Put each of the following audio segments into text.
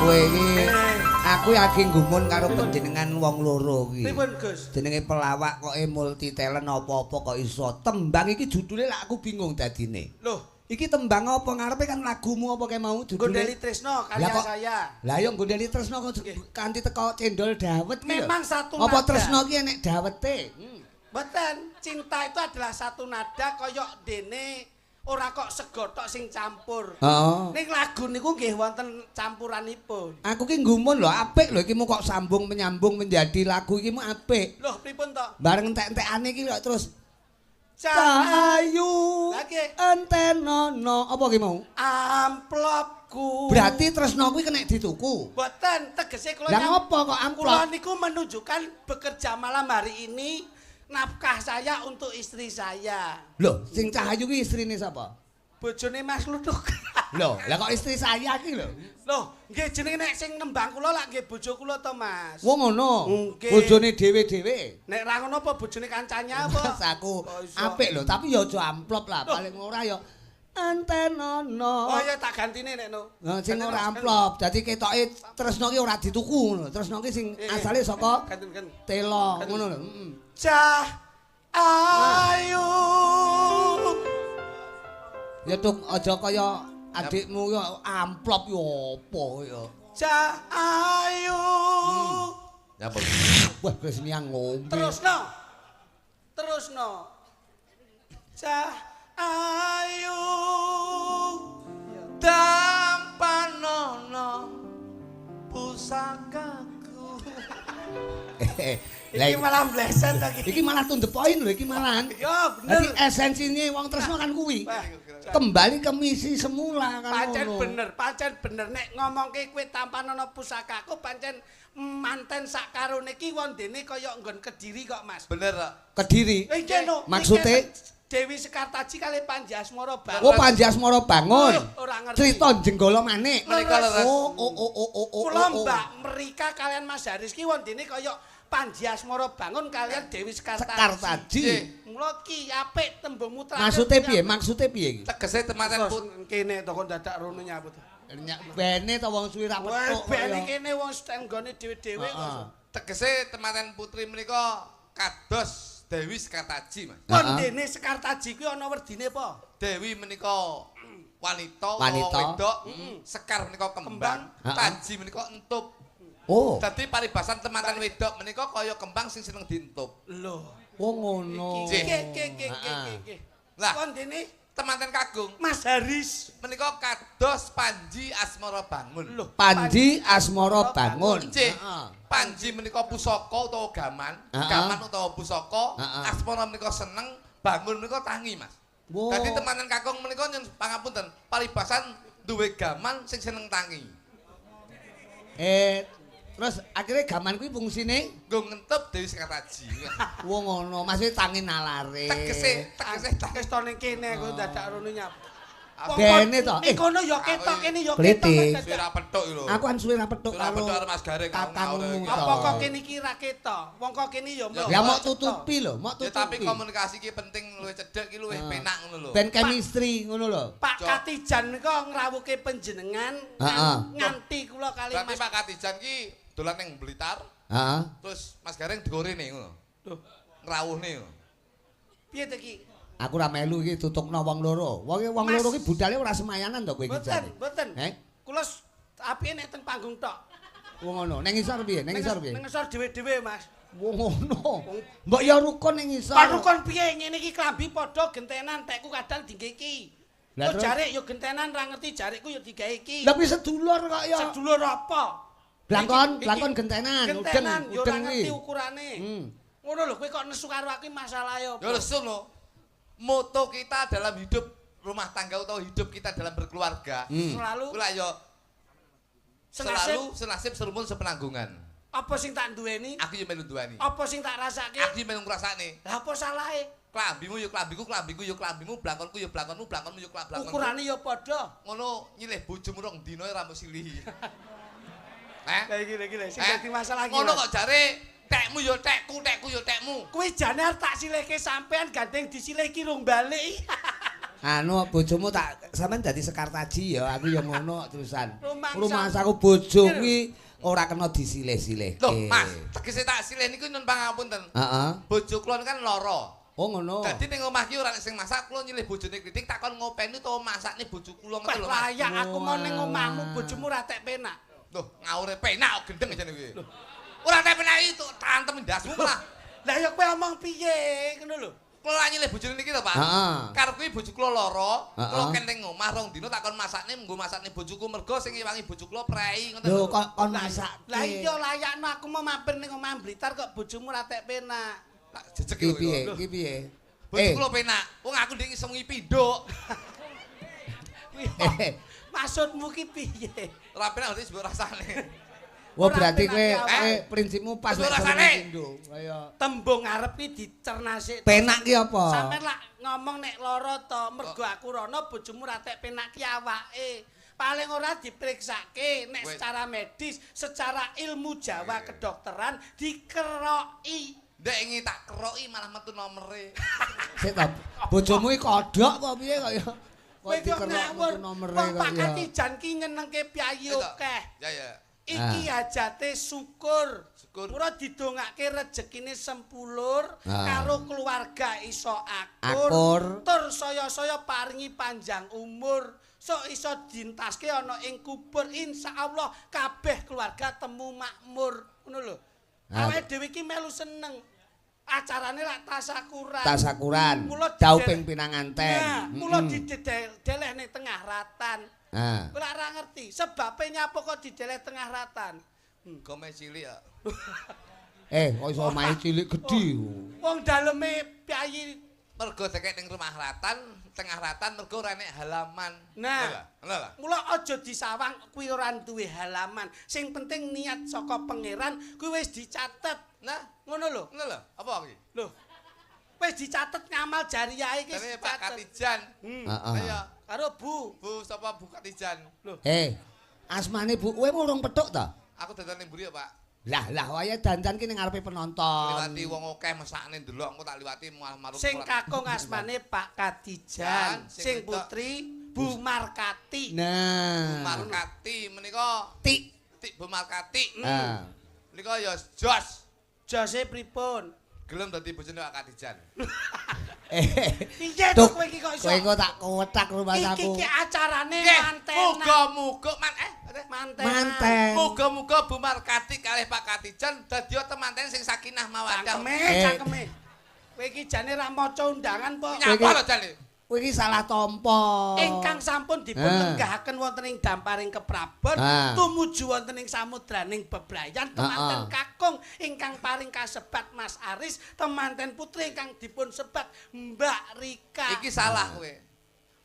Kowe iki aku lagi gumun karo panjenengan wong loro iki. Pripun, Gus? Jenenge pelawak kok multi talent apa-apa kok iso. Tembang iki judule lak aku bingung dadine. Loh, iki tembang apa ngarepe kan lagumu apa kae mau judule? Gondeli Tresno karya saya. Lah yo Gondeli Tresno kok kanthi teko cendol dawet ki. Memang satu apa nada. Tresno ki enek dawete? Mboten, cinta itu adalah satu nada koyok dene ora kok sego tok sing campur. Heeh. Ning lagu niku nggih wonten campuranipun. Aku ki gumun lho, apik lho iki mu kok sambung menyambung menjadi lagu iki mu apik. Loh, pripun to? Bareng entek-entekane iki kok terus Cahayu Cahayu Lagi entenono apa ki mau? Amplopku. Berarti tresno kuwi kena dituku. Mboten, tegese kula Lah ngopo kok amplop? Kula niku menunjukkan bekerja malam hari ini nafkah saya untuk istri saya. Loh, sing Cahayu kuwi istrine sapa? Bojone Mas Kluthuk. Loh, lah kok istri saya ki lho. Loh, nggih jenenge nek sing nembang kula lak nggih bojo kula to, Mas. Wong ngono. Nggih. Bojone dhewe-dhewe. Nek ra ngono apa bojone kancane apa? Mas aku Kok iso? apik lho, tapi ya aja amplop lah, paling ora ya entenono. Oh ya tak gantine nek no. Nah, sing ora amplop, dadi ketoke tresno ki ora dituku ngono. Tresno ki sing asale saka Ganten. telo ngono lho. Heeh. Cah ayu. Ya tuk aja kaya adikmu ya amplop ya apa ya. Cah ayu. Nyapa? Wah, wis niang ngombe. Terusno. Terusno. Cah ayu. Tampanono pusakaku. Lah Iki malah bleset ta iki. iki malah to the point lho iki malahan. Ya bener. Dadi esensine wong tresno kan kuwi. Wah, Kembali ke misi semula kan pancen ngono. bener, pancen bener nek ngomongke kowe tampanono pusakaku pancen manten sak karone iki wondene kaya nggon Kediri kok, Mas. Bener kok. Kediri. Iki no. Maksude? Dewi Sekartaji kali Panji Asmara Bangun. Oh, Panji Asmara Bangun. Oh, ora ngerti. Crita Jenggala Manik. Menika leres. Oh, oh, oh, oh, oh, oh. Kula oh. Mbak Merika kalian Mas Haris ki wondene kaya Panji Asmara Bangun kalian Dewi Sekartaji. Sekartaji. Nggih. Mula ki apik tembungmu terakhir. Maksude piye? Maksude piye iki? Tegese tematen Terus put kene to kok dadak rono nyaput. Bene to wong suwi ra Wah, petuk. bene kene wong nggone dhewe-dhewe kok. Heeh. tegese tematen putri menika kados Dewi Sekartaji, Mas. Wondene Sekartaji kuwi ana werdine apa? Dewi menika wanita, Wanita. utawa wedok, sekar menika kembang, Heeh. taji menika entup. Oh. Dadi paribasan temanten wedok menika kaya kembang sing seneng dientup. Lho. Wong ngono. Iki iki iki Heeh. iki. Lah. Wondene Temanten kagung Mas Haris. menika kados Panji Asmara Bangun. Lho, Panji Asmara Bangun. Nggih. Heeh. Panji menika pusaka utawa gaman, Heeh. gaman utawa pusaka, Heeh. asmara menika seneng, bangun menika tangi, Mas. Wo. Dadi temanan kakung menika nyun pangapunten, paribasan duwe gaman sing seneng tangi. Terus akhirnya gaman kuwi fungsine Nggo ngentup Dewi Sekartaji. wong ngono, maksudnya tangi nalare. Tegese, tegese Wis to ning kene aku dadak rono nyap. Bene to. Ning kono ya ketok kene ya ketok. Klitik. Suwe ra petuk iki lho. Aku kan suwe ra petuk Suwe ra karo petuk karo Mas Gareng kakangmu to. Apa kok kene iki ra ketok? Wong kok kene ya mlok. Ya mok tutupi lho, mok Ya tapi tutupi. komunikasi ki penting luwih cedhek ki luwih penak ngono lho. Ben chemistry ngono lho. Pak Katijan nika ngrawuke panjenengan Heeh. nganti kula kali Berarti Mas. Pak Katijan ki dolan ning Blitar, Heeh. terus Mas Gareng digorene ngono. Loh, Ngrawuhne ngono. piye to iki? Aku ora melu iki tutukno wong loro. Wong wong Mas. loro ki budale ora semayanan to kowe iki Mboten, jane. mboten. Eh? Kula apike nek teng panggung tok. Wong ngono. Ning ngisor piye? Ning ngisor piye? Ning ngisor dhewe-dhewe, Mas. Wong ngono. Mbok ya rukun ning ngisor. Pak rukun piye ngene iki klambi padha gentenan tekku kadang dingge iki. Lah Kok terus? jarik ya gentenan ra ngerti jarikku ya digawe iki. Lah kuwi sedulur kok ya. Sedulur apa? Blangkon, Iki- blangkon gentenan, udeng, Gentenan ya ora udeng ngerti kuwi. ukurane. Ngono lho kowe kok nesu karo aku masalahe apa? Ya lesu lho. Moto kita dalam hidup rumah tangga atau hidup kita dalam berkeluarga. Selalu Kuwi lah ya senasib selalu senasib serumpun sepenanggungan. apa sing tak duweni? Aku ya melu duweni. Apa sing tak rasake? Aku ya melu ngrasakne. Lah apa salahe? Klambimu ya klambiku, klambiku ya klambimu, blangkonku ya blangkonmu, blangkonmu ya blangkonku. Ukurane ya padha. Ngono nyilih bojomu rong dina ora mbok silihi. Eh? Lah iki lho iki lho sing Eh? dadi masalah iki. Ngono Mas. kok jare tekmu ya tekku, tekku ya tekmu. Kuwi jane arep tak silihke sampean gandeng disilih ki rung balik. Anu bojomu tak sampean dadi Sekartaji ya, aku ya ngono terusan. Rumangsaku bojo kuwi ora kena disilih-silihke. Lho, Mas, tegese tak silih niku nyun pangapunten. Heeh. Bojo kula kan lara. Oh ngono. Dadi ning omah ki ora sing masak, kula nyilih bojone kritik takon ngopeni utawa masakne bojo kula ngoten lho, Mas. Layak aku mau ning omahmu bojomu ora tek penak. Loh, ngawure penak kok gendeng jane kuwi. Ora tek penak iki tantem ndasmu malah. Lah ya kowe omong piye ngono lho. Kula nyilih bojone niki to, Pak. Heeh. Karep kuwi bojo kula lara, kula ken ning omah rong dina takon masakne nggo masakne bojoku mergo sing ngewangi bojo kula prei ngoten lho. Kok kon masake. Lah iya layakno aku mau mampir ning omah Blitar kok bojomu ora tek penak. Tak jejeg iki piye? Iki piye? Bojo kula penak. Wong aku ndek iso ngipi nduk. Maksudmu ki piye? Ora penak berarti sebut rasane. Wah berarti kowe prinsipmu pas nek rasane. Kaya tembung arep ki dicerna sik. Penak ki apa? Sampeyan lak ngomong nek lara to, mergo aku rono bojomu ra tek penak ki awake. Paling ora diperiksake nek secara medis, secara ilmu Jawa kedokteran dikeroki. Ndek ingi tak keroki malah metu nomere. Sik ta, bojomu iki kodhok apa piye kaya kok dikerok metu nomere kaya. Wong Pak Katijan ki nyenengke piyayi akeh. Ya ya. Iki hajate syukur. Mula didongake rejekine sempulur karo keluarga iso akur. Tur saya-saya paringi panjang umur. Sok iso dintaske ana ing kubur insyaallah kabeh keluarga temu makmur. Ngono lho. Awake dhewe iki melu seneng. Acarane lak tasakuran. Tasakuran. Dauping pinanganten. Mula dideleh ning tengah ratan. Kowe lak ora ngerti sebabe nyapa kok dideleh tengah ratan. Gome cilik ya. Kok iso omahe cilik gedhi. Wong daleme piyayi mergo dekek ning rumah ratan, tengah ratan mergo ora enek halaman. Nah, mula aja disawang kuwi ora duwe halaman. Sing penting niat saka pangeran kuwi wis dicatet. Nah, ngono lho. Ngono lho, apa iki? Lho. Wis dicatet ngamal jariah iki wis dicatet. Pak Katijan. Heeh. Ayo. Karo Bu. Bu sapa Bu Katijan? Lho. Asmane Bu kowe urung petuk ta? Aku dandan ning mburi ya, Pak. Lah lah wayahe dandan ki ning ngarepe penonton. Liwati wong akeh mesakne ndelok engko tak liwati malah marung. Sing kakung asmane Pak Katijan, sing putri Bu Markati. Nah, Bu Markati menika tik tik Bu Markati. Heeh. Menika ya jos. Jose pripun? Gelem dadi bojone Pak Katijan. Piye to kowe iki kok iso? Kowe engko tak kotak rumahku. Iki ki acarane mantenan. Muga-muga manten. Muga-muga Bu Markati kalih Pak Katijan dadi temanten sing sakinah mawaddah. Cangkeme, cangkeme. Kowe iki jane ra maca undangan po. Nyapa lho jane? Kowe iki salah tampa. Ingkang sampun dipun lenggahaken wonten ing damparing keprabon tumuju wonten ing samudraning bebrayan temanten kakung ingkang paring kasebat Mas Aris, temanten putri ingkang dipun sebat Mbak Rika. Iki salah kowe.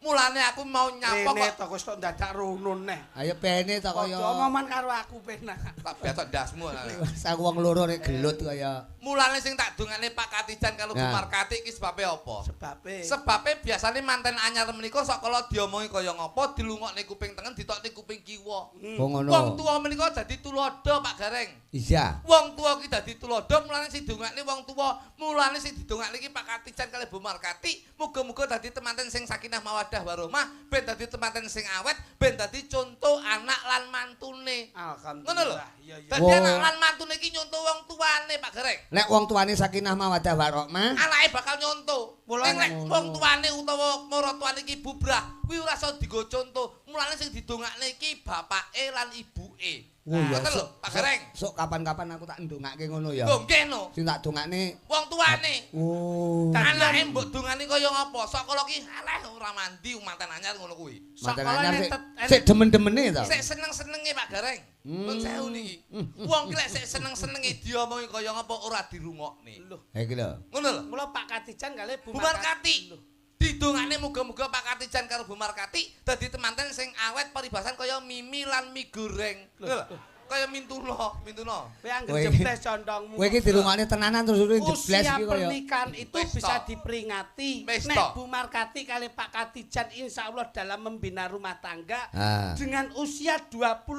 Mulane aku mau nyapa kok. Rene to kok dadak rono neh. Ayo bene to kaya. Omongan karo aku penak. Tak betok ndasmu. Wis aku wong loro nek gelut kaya. Mulane sing tak dongane Pak Katijan karo Bu Markati iki sebabe apa? Sebabe. Sebabe biasane manten anyar menika sok kala diomongi kaya ngapa dilungokne kuping tengen ditokne kuping kiwa. Wong tuwa menika dadi tuladha Pak Gareng. Iya. Wong tuwa ki dadi tuladha mulane sing dongakne wong tuwa, mulane sing didongakne iki Pak Katijan kalih Bu Markati, muga-muga dadi temanten sing sakinah mawaddah warahmah, ben dadi temanten sing awet, ben dadi contoh anak lan mantune. Alhamdulillah. Ngono lho. Dadi anak lan mantune iki nyontoh wong tuane Pak Gareng. Nek wong tuane sakinah mawaddah warahmah, anake bakal nyontoh. Ning nek wong tuane utawa maratuane iki bubrah, kuwi ora iso dienggo contoh. Mulane sing didongakne iki bapake lan ibuke. Ngoten lho, Pak Gareng. Sok kapan-kapan aku tak ndongake ngono ya. Lho nggih no. Sing tak dongakne wong tuane. Oh. Anake mbok dongane kaya ngapa? Sok kala ki aleh ora mandi manten anyar ngono kuwi. Manten anyar sik demen-demene to. Sik seneng-senenge Pak Gareng. Nun sewu niki. Wong ki lek sik seneng-senenge diomongi kaya ngapa ora dirungokne. Lho. Ha iki lho. Ngono lho. Mula Pak Katijan kalih Bu Markati. Didongane muga-muga Pak Katijan karo Bu Markati dadi temanten sing awet paribasan kaya mimi lan mie goreng. Lho, kaya mintuna, mintuna. Kowe anggere jebles condongmu. Kowe iki dirungokne tenanan terus jebles iki kaya. Usia pernikahan itu bisa diperingati. Nek Bu Markati kali Pak Katijan insyaallah dalam membina rumah tangga dengan usia 25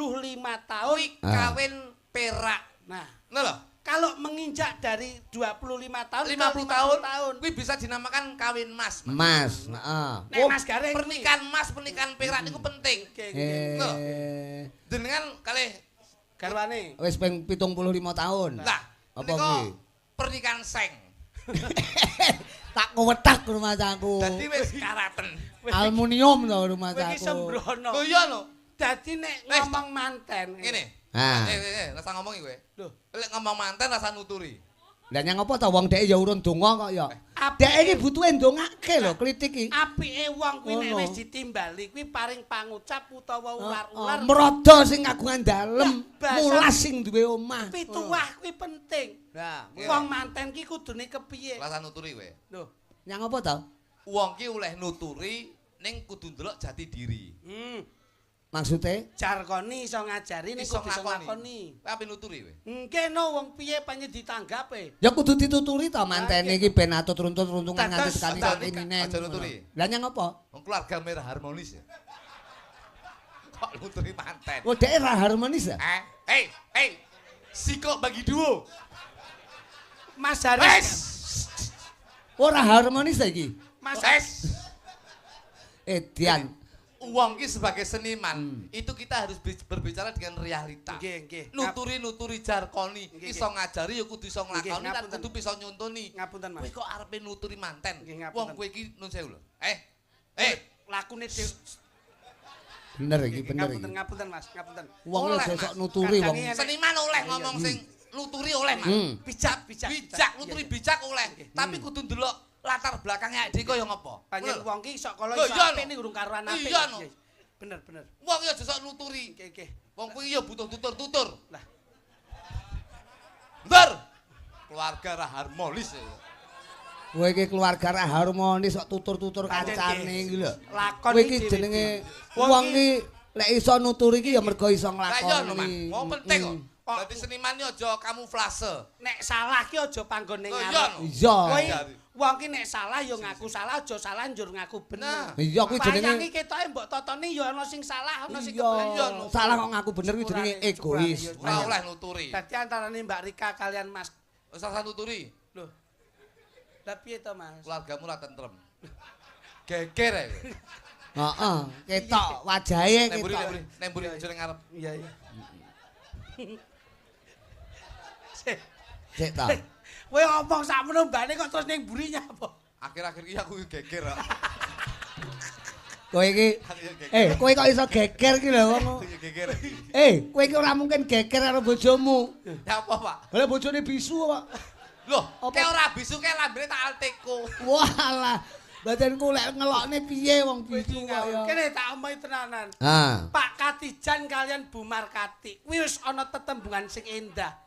tahun kawin perak. Nah, ngono lho. Kalau menginjak dari 25 tahun 50 tahun, kuwi bisa dinamakan kawin mas. Mas, heeh. Nek Mas Gareng pernikahan mas, pernikahan perak niku penting. Jenengan kalih garwane wis ping 75 tahun. Lah, apa kuwi? Pernikahan seng. Tak kowetak rumahku. Dadi wis karaten. Aluminium to rumahku. Kowe iki sembrono. Lho iya lho. Dadi nek ngomong manten ngene. Ha. Rasa ngomong iki kowe. Lho, lek ngomong manten rasa nuturi. Lah nyang apa ta wong dhek ya urun donga kok ya. Dhek iki butuhe ndongake lho klitik iki. Apike wong kuwi nek wis ditimbali kuwi paring pangucap utawa ular-ular. Mrodo sing kagungan dalem, mulas sing duwe omah. Pituwah kuwi penting. Lah, wong manten ki kudune kepiye? Rasa nuturi kowe. Lho, nyang apa ta? Wong ki oleh nuturi ning kudu ndelok jati diri. Maksude jarkoni iso ngajari ning kudu iso nglakoni. Kowe ape nuturi kowe? Nggih no wong piye panjen ditanggape? Ya kudu dituturi to mantene iki ben atut runtut-runtungan nganti tekani kene. Aja nuturi. Lah nyang apa? Wong keluarga merah harmonis ya. Kok nuturi manten? Oh dhek ra harmonis ya? Hei. Sikok bagi duo. Mas Haris. Ora harmonis ta iki? Mas Haris. Edian. Wong ki sebagai seniman itu kita harus berbicara dengan realita. Nggih, nggih. Nuturi-nuturi jarkoni, iso ngajari ya kudu iso nglakoni lan kudu bisa nyontoni. Ngapunten, Mas. Kowe kok arepe nuturi manten? Wong kowe iki nun sewu lho. Lakune dhewe. Bener iki, bener iki. Ngapunten, Mas, ngapunten. Wong aja sok nuturi wong. Seniman oleh ngomong sing nuturi oleh, Mas. Bijak, bijak. Bijak, nuturi bijak oleh. Tapi kudu ndelok latar belakangnya awake dhewe kaya ngopo. Panjen wong ki sok kala iso apik ning urung karuan apik. Iya no. Bener, bener. Wong ki aja sok nuturi. Nggih, nggih. Wong kuwi ya butuh tutur-tutur. Lah. Bentar. Keluarga ra harmonis. Kowe iki keluarga ra harmonis sok tutur-tutur kancane iki lho. Lakon kowe iki jenenge wong ki lek iso nuturi iki ya mergo iso nglakoni. Wong penting kok. Dadi seniman ki aja kamuflase. Nek salah ki aja panggon ning ngarep. Iya. Wong ki nek salah ya ngaku salah, aja salah njur ngaku bener. Iya kuwi jenenge. Wayang iki ketoke mbok totone ya ana sing salah, ana sing kebener. Salah kok ngaku bener kuwi jenenge egois. Ora oleh nuturi. Dadi antarane Mbak Rika kalian Mas wis ora nuturi. Lho. Lah piye to, Mas? Keluargamu ra tentrem. Geger ae. Heeh, ketok wajahe ketok. Nek mburi aja ning ngarep. Iya, iya. Sik ta. Kowe ngomong sakmono mbane kok terus ning mburi nyapa? Akhir-akhir iki aku geger kok. Kowe iki kowe kok iso geger iki lho wong. Geger. Kowe iki ora mungkin geger karo bojomu. Nyapa, Pak? Lah bojone bisu kok. Loh, ke ora bisu ke lambene tak alteko. Walah, badanku lek ngelokne piye wong bisu kok ya. Kene tak omongi tenanan. Pak Katijan kalian Bu Markati kuwi wis ana tetembungan sing endah.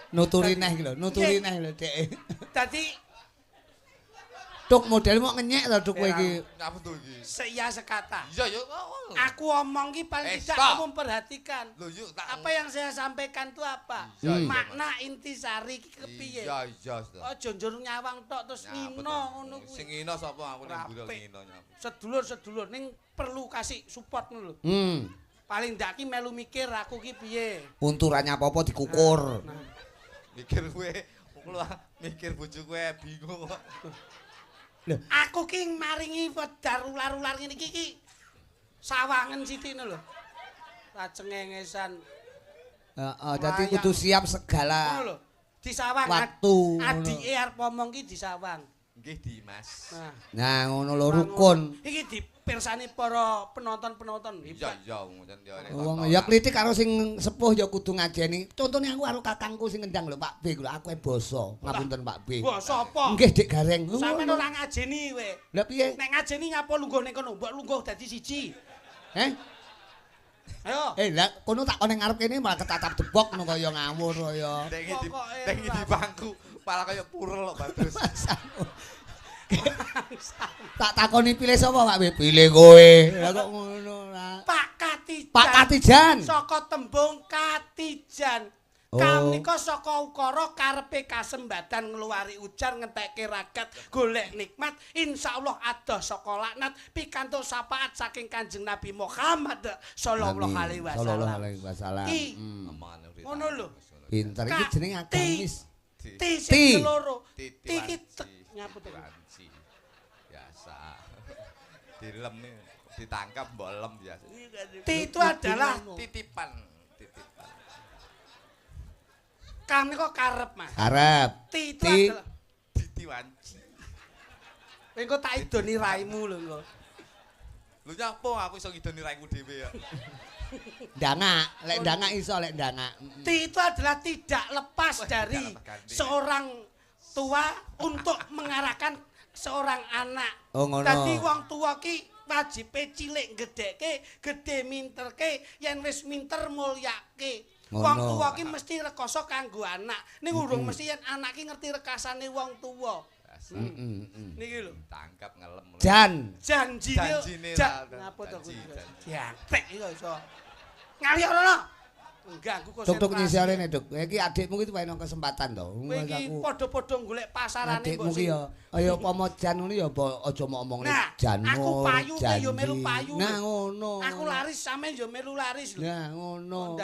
Nuturi neh iki lho, nuturi neh lho, Dek. Dadi tuk model mok ngenyek to tuk kowe iki. Ngapa to iki? Seia sekata. Iya ya. Aku omong ki paling tidak kamu memperhatikan. Lho yuk tak. Apa yang saya sampaikan tuh apa? Makna intisari iki kepiye? Iya iya. Aja njur nyawang tok terus ngino ngono kuwi. Sing ngino sapa aku ning mburi ngino nyapa. Sedulur-sedulur ning perlu kasih support ngono lho. Paling ndak ki melu mikir aku ki piye. Unturane apa-apa dikukur. Mikir kowe, mikir bojo kowe bingung kok. Lho, aku ki maringi wedar ular-ular ngene iki ki sawangen sithik lho. Ra cengengesan. Heeh, dadi kudu siap segala. Ngono lho. Disawang waktu. Adike arep ngomong ki disawang. Nggih, Dimas. Nah, ngono lho rukun. Iki dipirsani para penonton-penonton. Iya, iya ngoten ya. Wong ya klitik karo sing sepuh ya kudu ngajeni. Contone aku karo kakangku sing ngendang lho Pak B lho, aku e basa. Ngapunten Pak B. Basa apa? Nggih, Dik Gareng. Sampeyan ora ngajeni kowe. Lah piye? Nek ngajeni nyapa lungguh ning kono, mbok lungguh dadi siji. Heh? Ayo. Lah kono tak kon ning ngarep kene malah ketatap debok ngono kaya ngawur kaya. Nek di bangku malah kaya purel kok Badrus. Tak takoni pilih sapa Pak B? Pilih kowe. Lah kok ngono lah. Pak Katijan. Pak Katijan. Saka tembung Katijan. Oh. Kamenika saka ukara karepe kasembadan ngluwari ujar ngentekke ragat golek nikmat insyaallah adoh saka laknat pikantuk syafaat saking Kanjeng Nabi Muhammad sallallahu alaihi wasallam. Sallallahu alaihi wasallam. Ngono lho. Pinter iki jenenge agamis. Ti sing loro. Ti iki nyaput wanci. Biasa. Dilem ditangkap mbok lem biasa. Ti itu adalah titipan. Kami kok karep, Mas. Karep. Ti itu adalah titi wanci. Engko tak idoni raimu lho engko. Lho nyapa aku iso ngidoni raiku dhewe ya. Ndangak, lek ndangak iso lek ndangak. Ti itu adalah tidak lepas dari seorang tua untuk mengarahkan seorang anak. Oh, ngono. Dadi wong tua ki wajibe cilik gedhekke, gedhe minterke, yen wis minter mulyake. Wong tuwa ki mesti rekoso kanggo anak. Ning urung mesti yen anak ki ngerti rekasane wong tuwa. Niki lho, tangkap ngelem. Janjine. Ngapa to kuwi? Jangkrik iki iso. Ngali ora. Ganggu konsentrasi. Tuk-tuk nyisore ne, Duk. Iki adikmu ki wae kesempatan to. Kowe iki padha-padha golek pasarane mbok. Adikmu ki ya ayo upama jan ngono ya aja mok omongne jan. Aku payu ya melu payu. Nah ngono. Aku laris sampean ya melu laris lho. Nah ngono.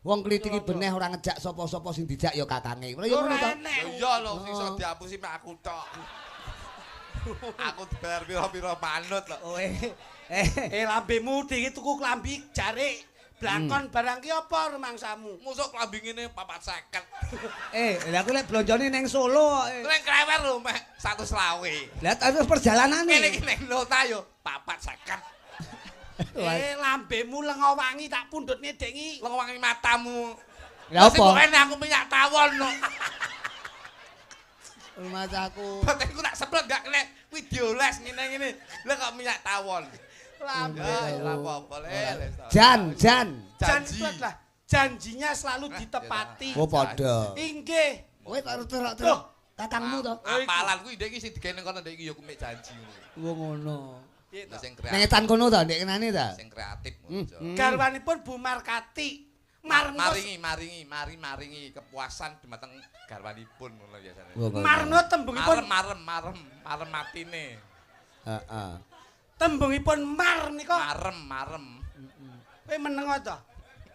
Wong klithiki beneh ora ngejak sapa-sapa sing dijak ya kakange. Ya ngono to. Ya iya lho sing iso diapusi mek aku tok. Aku dibayar pira-pira manut lho. Oh lambemu iki tuku klambi jarik. Blangkon barang ki apa rumangsamu? Mosok klambi ngene 450. Lah aku lek blonjone neng Solo kok. Neng Klewer lho meh 120. Lah terus perjalanane. Kene iki neng Nota yo 450. Lambemu lenga wangi tak pundhutne dek iki. Lenga wangi matamu. Lah apa? Sing kok aku minyak tawon no. Rumahku. Batinku tak semprot gak kena kuwi dioles ngene-ngene. Lah kok minyak tawon. Lambe ora apa-apa le. Jan janji lah. Janjinya selalu ditepati. Oh padha. Inggih. Kowe terus kakangmu to. Apalan kuwi ndek iki sing digawe ning kono ndek iki ya kuwi janji ngono. Wong ngono. Sing kreatif. Nang etan kono to ndek kenane ta? Sing kreatif ngono. Garwanipun Bu Markati. Maringi kepuasan dumateng garwanipun ngono biasane. Marno tembungipun marem matine. Heeh. Tembungipun mar nika marem. Kowe meneng to?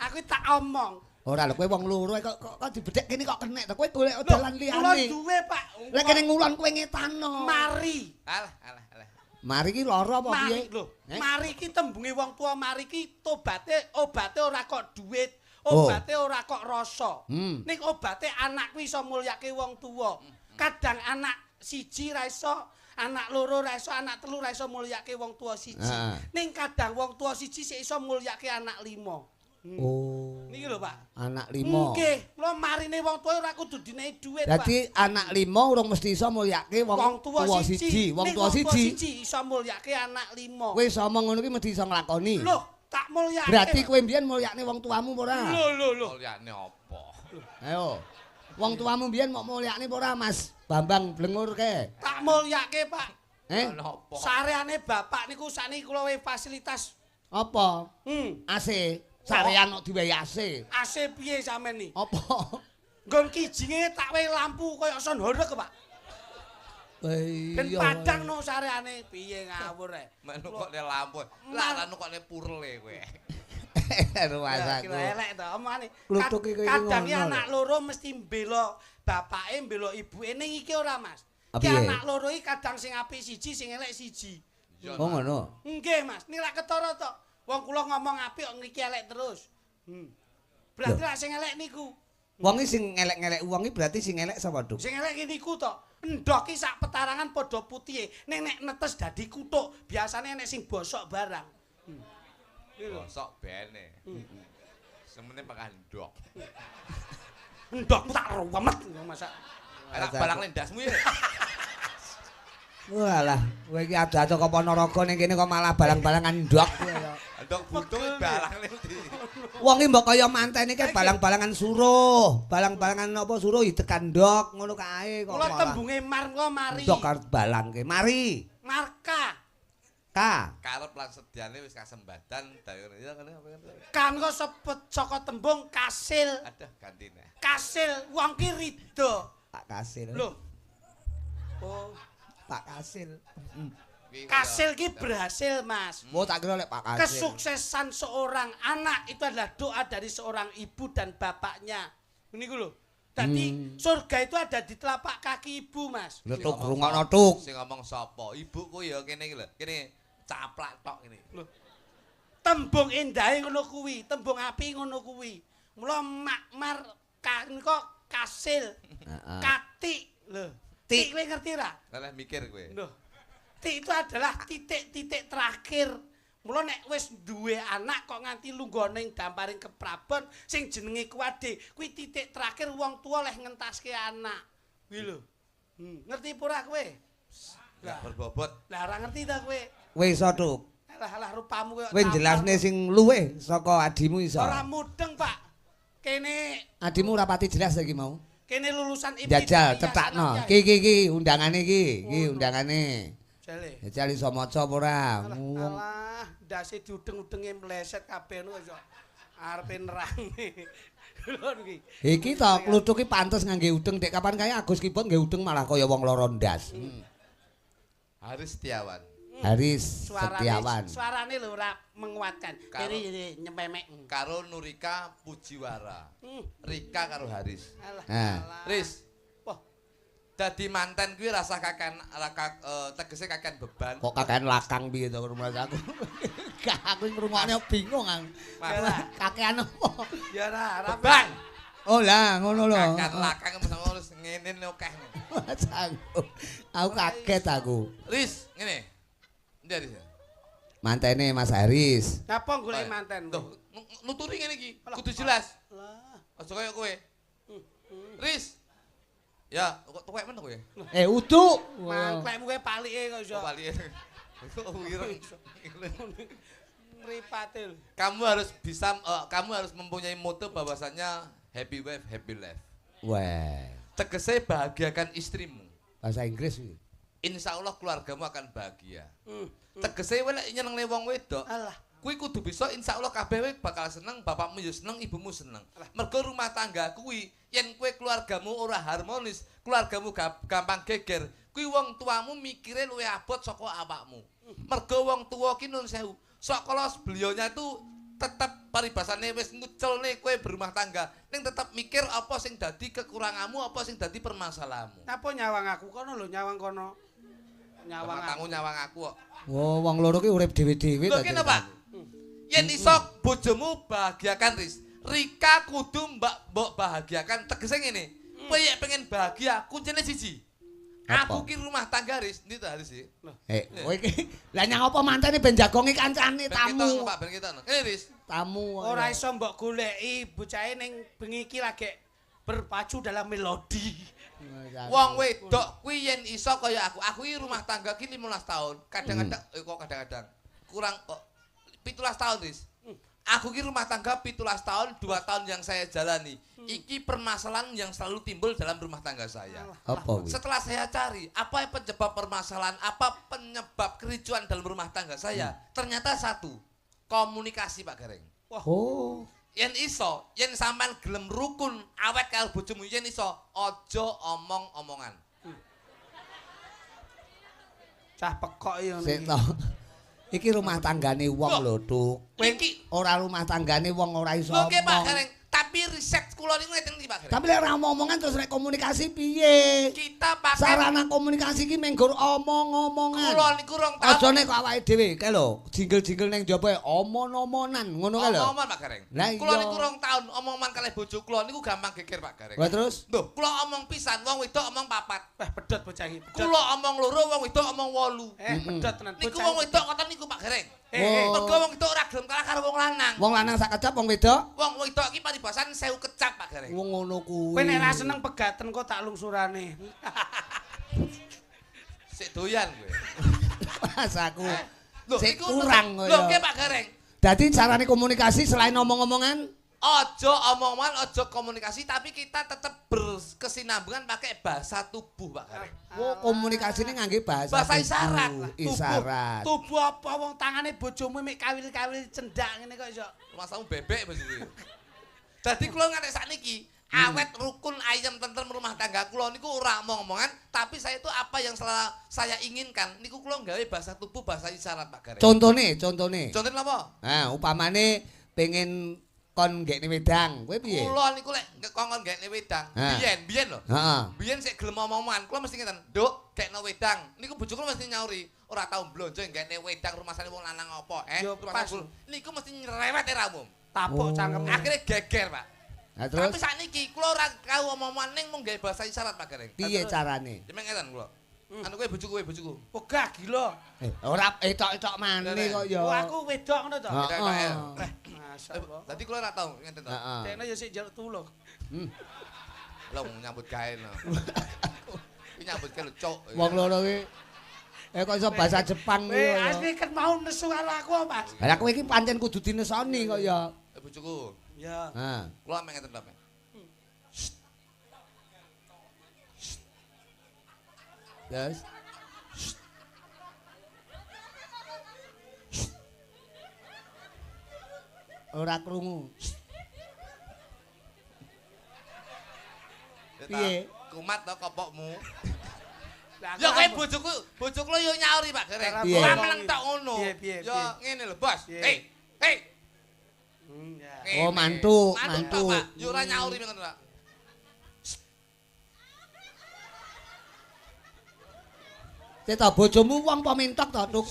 Aku tak omong. Ora lho kowe wong loro kok dibedhek kene kok kenek to. Kowe golek dalan liyane. Kula duwe, Pak. Lek kene ngulon kowe ngetano. Mari. Alah. Mari ki lara apa piye? Lho, mari ki tembunge wong tuwa mari ki tobaté obate ora kok duit, obate ora kok rasa. Ning obate anak kuwi iso mulyake wong tuwa. Kadang anak siji ra iso, anak loro ra iso, anak telu ra iso mulyake wong tuwa siji. Ning kadang wong tuwa siji sik iso mulyake anak lima. Oh. Niki lho, Pak. Anak lima. Nggih, kula marine wong tuwa ora kudu dinehi dhuwit, Pak. Dadi anak lima urung mesti iso mulyake wong tuwa siji. Wong tuwa siji iso mulyake anak lima. Kowe iso omong ngono ki mesti iso nglakoni. Lho, tak mulyake. Berarti kowe mbiyen mulyakne wong tuamu apa ora? Lho. Mulyakne apa? Ayo. Wong tuamu mbiyen mok mulyakne apa ora, Mas? Bambang Blengur kae. Tak mulyake, Pak. Sareane bapak niku sakniki kula wehi fasilitas. Apa? AC. Sarean kok diwehi AC. AC piye sampean ni? Apa? Nggon kijinge tak wehi lampu kaya son horeg, Pak. Ben padang no sareane piye ngawur e. Mek nukokne lampu. Lah nukokne purle kowe. Ruwasaku. Elek to omongane. Kadang anak loro mesti mbela bapake mbela ibuke ning iki ora, Mas. Ki anak loro iki kadang sing apik siji, sing elek siji. Oh ngono. Nggih, Mas. Niki lak ketara to. Wong kula ngomong apik kok ngriki elek terus. Berarti lak sing elek niku. Wong iki sing elek-elek wong iki berarti sing elek sapa, Duk? Sing elek iki niku to. Endhok ki sak petarangan padha putihe. Ning nek netes dadi kutuk, biasane enek sing bosok barang. Bosok bene. Semene makan ndok. Ndokmu tak ruwemet masak. Lah balang lendasmu ya. Walah, kowe iki ado-ado kok Ponorogo ning kene kok malah balang-balangan ndok kowe ya. Ndok butuh balang ndi. Wong iki mbok kaya mantene iki balang-balangan suruh, balang-balangan apa suruh idekan ndok ngono kae kok. Kula tembunge mar kula mari. Ndok arep balangke. Mari. Marka. K. Karep lan sedyane wis kasembadan dayane ya ngene apa. Kan kok sepet saka tembung kasil. Aduh gantine. Kasil wong ki ridho. Pak Kasil. Lho. Oh, Pak Kasil. Kasil ki berhasil, Mas. Mau tak kira lek Pak Kasil. Kesuksesan seorang anak itu adalah doa dari seorang ibu dan bapaknya. Ini ku lho. Dadi surga itu ada di telapak kaki ibu, Mas. Lho tuk rungokno tuk. Sing ngomong sapa? Ibuku ya kene iki lho. Kene caplak tok ngene. Lho. Tembung endahe ngono kuwi, tembung apik ngono kuwi. Mula makmar kok kasil. Heeh. Katik lho. Tik kowe ngerti ra? Lah mikir kowe. Lho. Tik itu adalah titik-titik terakhir. Mula nek wis duwe anak kok nganti lungguh ning damparing keprabon sing jenenge kuwade, kuwi titik terakhir wong tuwa leh ngentaske anak. Kuwi lho. Ngerti apa ora kowe? Lah berbobot. Lah ora ngerti ta kowe? Kowe iso tuk. Alah alah rupamu koyo Kowe jelasne sing luwih saka adimu iso. Ora mudeng, Pak. Kene adimu ora pati jelas iki mau. Kene lulusan IPT. Jajal cetakno. Ki ki ki undangane iki, iki undangane. Jale. Jajal iso maca apa ora? Alah, ndase diudeng-udenge mleset kabeh ngono iso arepe nerangne. Lho iki. Iki to kluthuk iki pantes ngangge udeng dek kapan kae Agus Kipot nggae udeng malah kaya wong loro ndas. Haris Setiawan. Haris Setiawan. Suarane lho ora menguatkan. Kiri nyememek. Karo Nurika Pujiwara. Rika karo Haris. Alah. Riz. Wah. Dadi manten kuwi rasa kakean tegese kakean beban. Kok kakean lakang piye to rumah aku. Gak aku ngrungokne bingung aku. Kakean apa? Ya ora, beban. Oh lah ngono lho. Kakean lakang wis ngene akeh. Aku kaget aku. Riz, ngene. Endi Haris? Mantene Mas Haris. Napa golek manten? Loh, nuturi ngene iki, kudu jelas. Lah, aja kaya kowe. Riz. Ya, kok tuwek men kowe? Eh, uduk. Mangklekmu kowe palike kok iso. Palike. Kok wireng. Mripate lho. Kamu harus bisa kamu harus mempunyai moto bahwasannya happy wife, happy life. Wah. Tegese bahagiakan istrimu. Bahasa Inggris kuwi. Insya Allah keluargamu akan bahagia. Tegese kowe lek nyenengne wong wedok, alah, kuwi kudu bisa insya Allah kabeh kowe bakal seneng, bapakmu ya seneng, ibumu seneng. Mergo rumah tangga kuwi yen kowe keluargamu ora harmonis, keluargamu gampang geger, kuwi wong tuamu mikire luwih abot saka awakmu. Mergo wong tuwa ki nun sewu, saka beliaunya itu tetep paribasane wis nguculne kowe berumah tangga, ning tetep mikir apa sing dadi kekuranganmu, apa sing dadi permasalahanmu. Napa nyawang aku kono lho, nyawang kono. Nyawang aku nyawang aku kok. Wah, wong loro ki urip dhewe-dhewe ta. Lho kene, Pak. Yen iso bojomu bahagiakan, Riz. Rika kudu mbok bahagiakan. Tegese ngene. Kowe yen pengen bahagia, kuncine siji. Aku ki rumah tangga, Riz. Ndi to Haris iki? Eh, kowe iki lah nyang apa mantene ben jagongi kancane tamu. Pak, ben ketokno. Ngene, Riz. Tamu ora iso mbok goleki bocahe ning bengi iki lagi berpacu dalam melodi. Wong wedok kuwi yen iso kaya aku. Aku iki rumah tangga ki 15 tahun. Kadang-kadang kok kadang-kadang kurang kok 17 tahun, Riz. Aku ki rumah tangga 17 tahun, 2 tahun yang saya jalani. Iki permasalahan yang selalu timbul dalam rumah tangga saya. Apa kuwi? Setelah saya cari, apa penyebab permasalahan, apa penyebab kericuan dalam rumah tangga saya? Ternyata satu, komunikasi, Pak Gareng. Wah. Oh. Yen iso, yen sampean gelem rukun awet karo bojomu, yen iso aja omong-omongan. Cah pekok ya ngene. Sik to. Iki rumah tanggane wong lho, Tuk. Iki ora rumah tanggane wong ora iso omong. Oke, Pak Gareng. Tapi riset kula niku ngeten iki, Pak Gareng. Tapi lek ora omong-omongan terus rek komunikasi piye? Kita pakai sarana komunikasi iki mung nggur omong-omongan. Kula niku rong taun. Aja nek kok awake dhewe kae lho, jinggel-jinggel ning njaba omon-omonan ngono kae lho. Omong-omongan, Pak Gareng. Kula niku rong taun omong-omongan kalih bojo kula niku gampang geger, Pak Gareng. Lah terus? Lho, kula omong pisan wong wedok omong papat. Wah, pedhot bocah iki. Kula omong loro wong wedok omong 8. Eh, pedhot tenan. Niku wong wedok ngoten niku, Pak Gareng. Mergo wong wedok ora gelem kalah karo wong lanang. Wong lanang sak kecap wong wedok? Wong wedok iki paribasan 1000 kecap, Pak Gareng. Wong ngono kuwi. Kowe nek ra seneng pegaten kok tak lungsurane. Sik doyan kowe. Mas aku. Lho, Sik kurang koyo. Lho, nggih Pak Gareng. Dadi carane komunikasi selain omong-omongan, Aja omong-omongan, aja komunikasi, tapi kita tetap berkesinambungan pakai bahasa tubuh, Pak Gareng. Oh, komunikasine ngangge bahasa isyarat. Isyarat. Tubuh apa wong tangane bojomu mek kawil-kawil cendak ngene kok iso. Masamu bebek bojoku. Dadi kula nganti sakniki awet rukun ayem tentrem rumah tangga kula niku ora omong-omongan, tapi saya itu apa yang selalu saya inginkan niku kula gawe bahasa tubuh, bahasa isyarat, Pak Gareng. Contone. Contone napa? Nah, upamane pengen kon nggekne wedang, kowe piye? Kula niku lek kongkon nggekne wedang, biyen lho. Heeh. Biyen sik gelem omong-omongan, kula mesti ngeten, "Nduk, gekno wedang." Niku bojo kula mesti nyauri, "Ora tau blonjo nggekne wedang rumasane wong lanang apa?" Niku mesti nyerewet era umum. Tapuk cangkeme. Akhire geger, Pak. Nah, terus? Tapi sakniki kula ora tau omong-omongan ning mung gawe bahasa isyarat, Pak Gareng. Piye carane? Yen ngeten kula. Anu kowe bojoku, kowe bojoku. Wegah gila. Ora etok-etok maneh kok ya. Oh, aku wedok ngono to. Heeh. Masyaallah. Dadi kula ora tau ngeten to. Dekne ya sik njaluk tulung. Lho nyambut gawe lho. Iki nyambut gawe lho, cuk. Wong loro kuwi kok iso bahasa Jepang kuwi. Asli kan mau nesu karo aku, Mas. Lah kowe iki pancen kudu dinesoni kok ya. Bojoku. Ya. Heeh. Kula mek ngeten to, Pak. Terus ora krungu. Piye? Kumat to kopokmu. Ya kowe bojoku, bojoku lho yo nyauri, Pak Gareng. Ora meneng tok ngono. Ya ngene lho, Bos. Hei, hei. Oh, mantu, mantu. Yo ora nyauri ngono, Pak. Ceta bojomu wong apa mentok to, Tuk?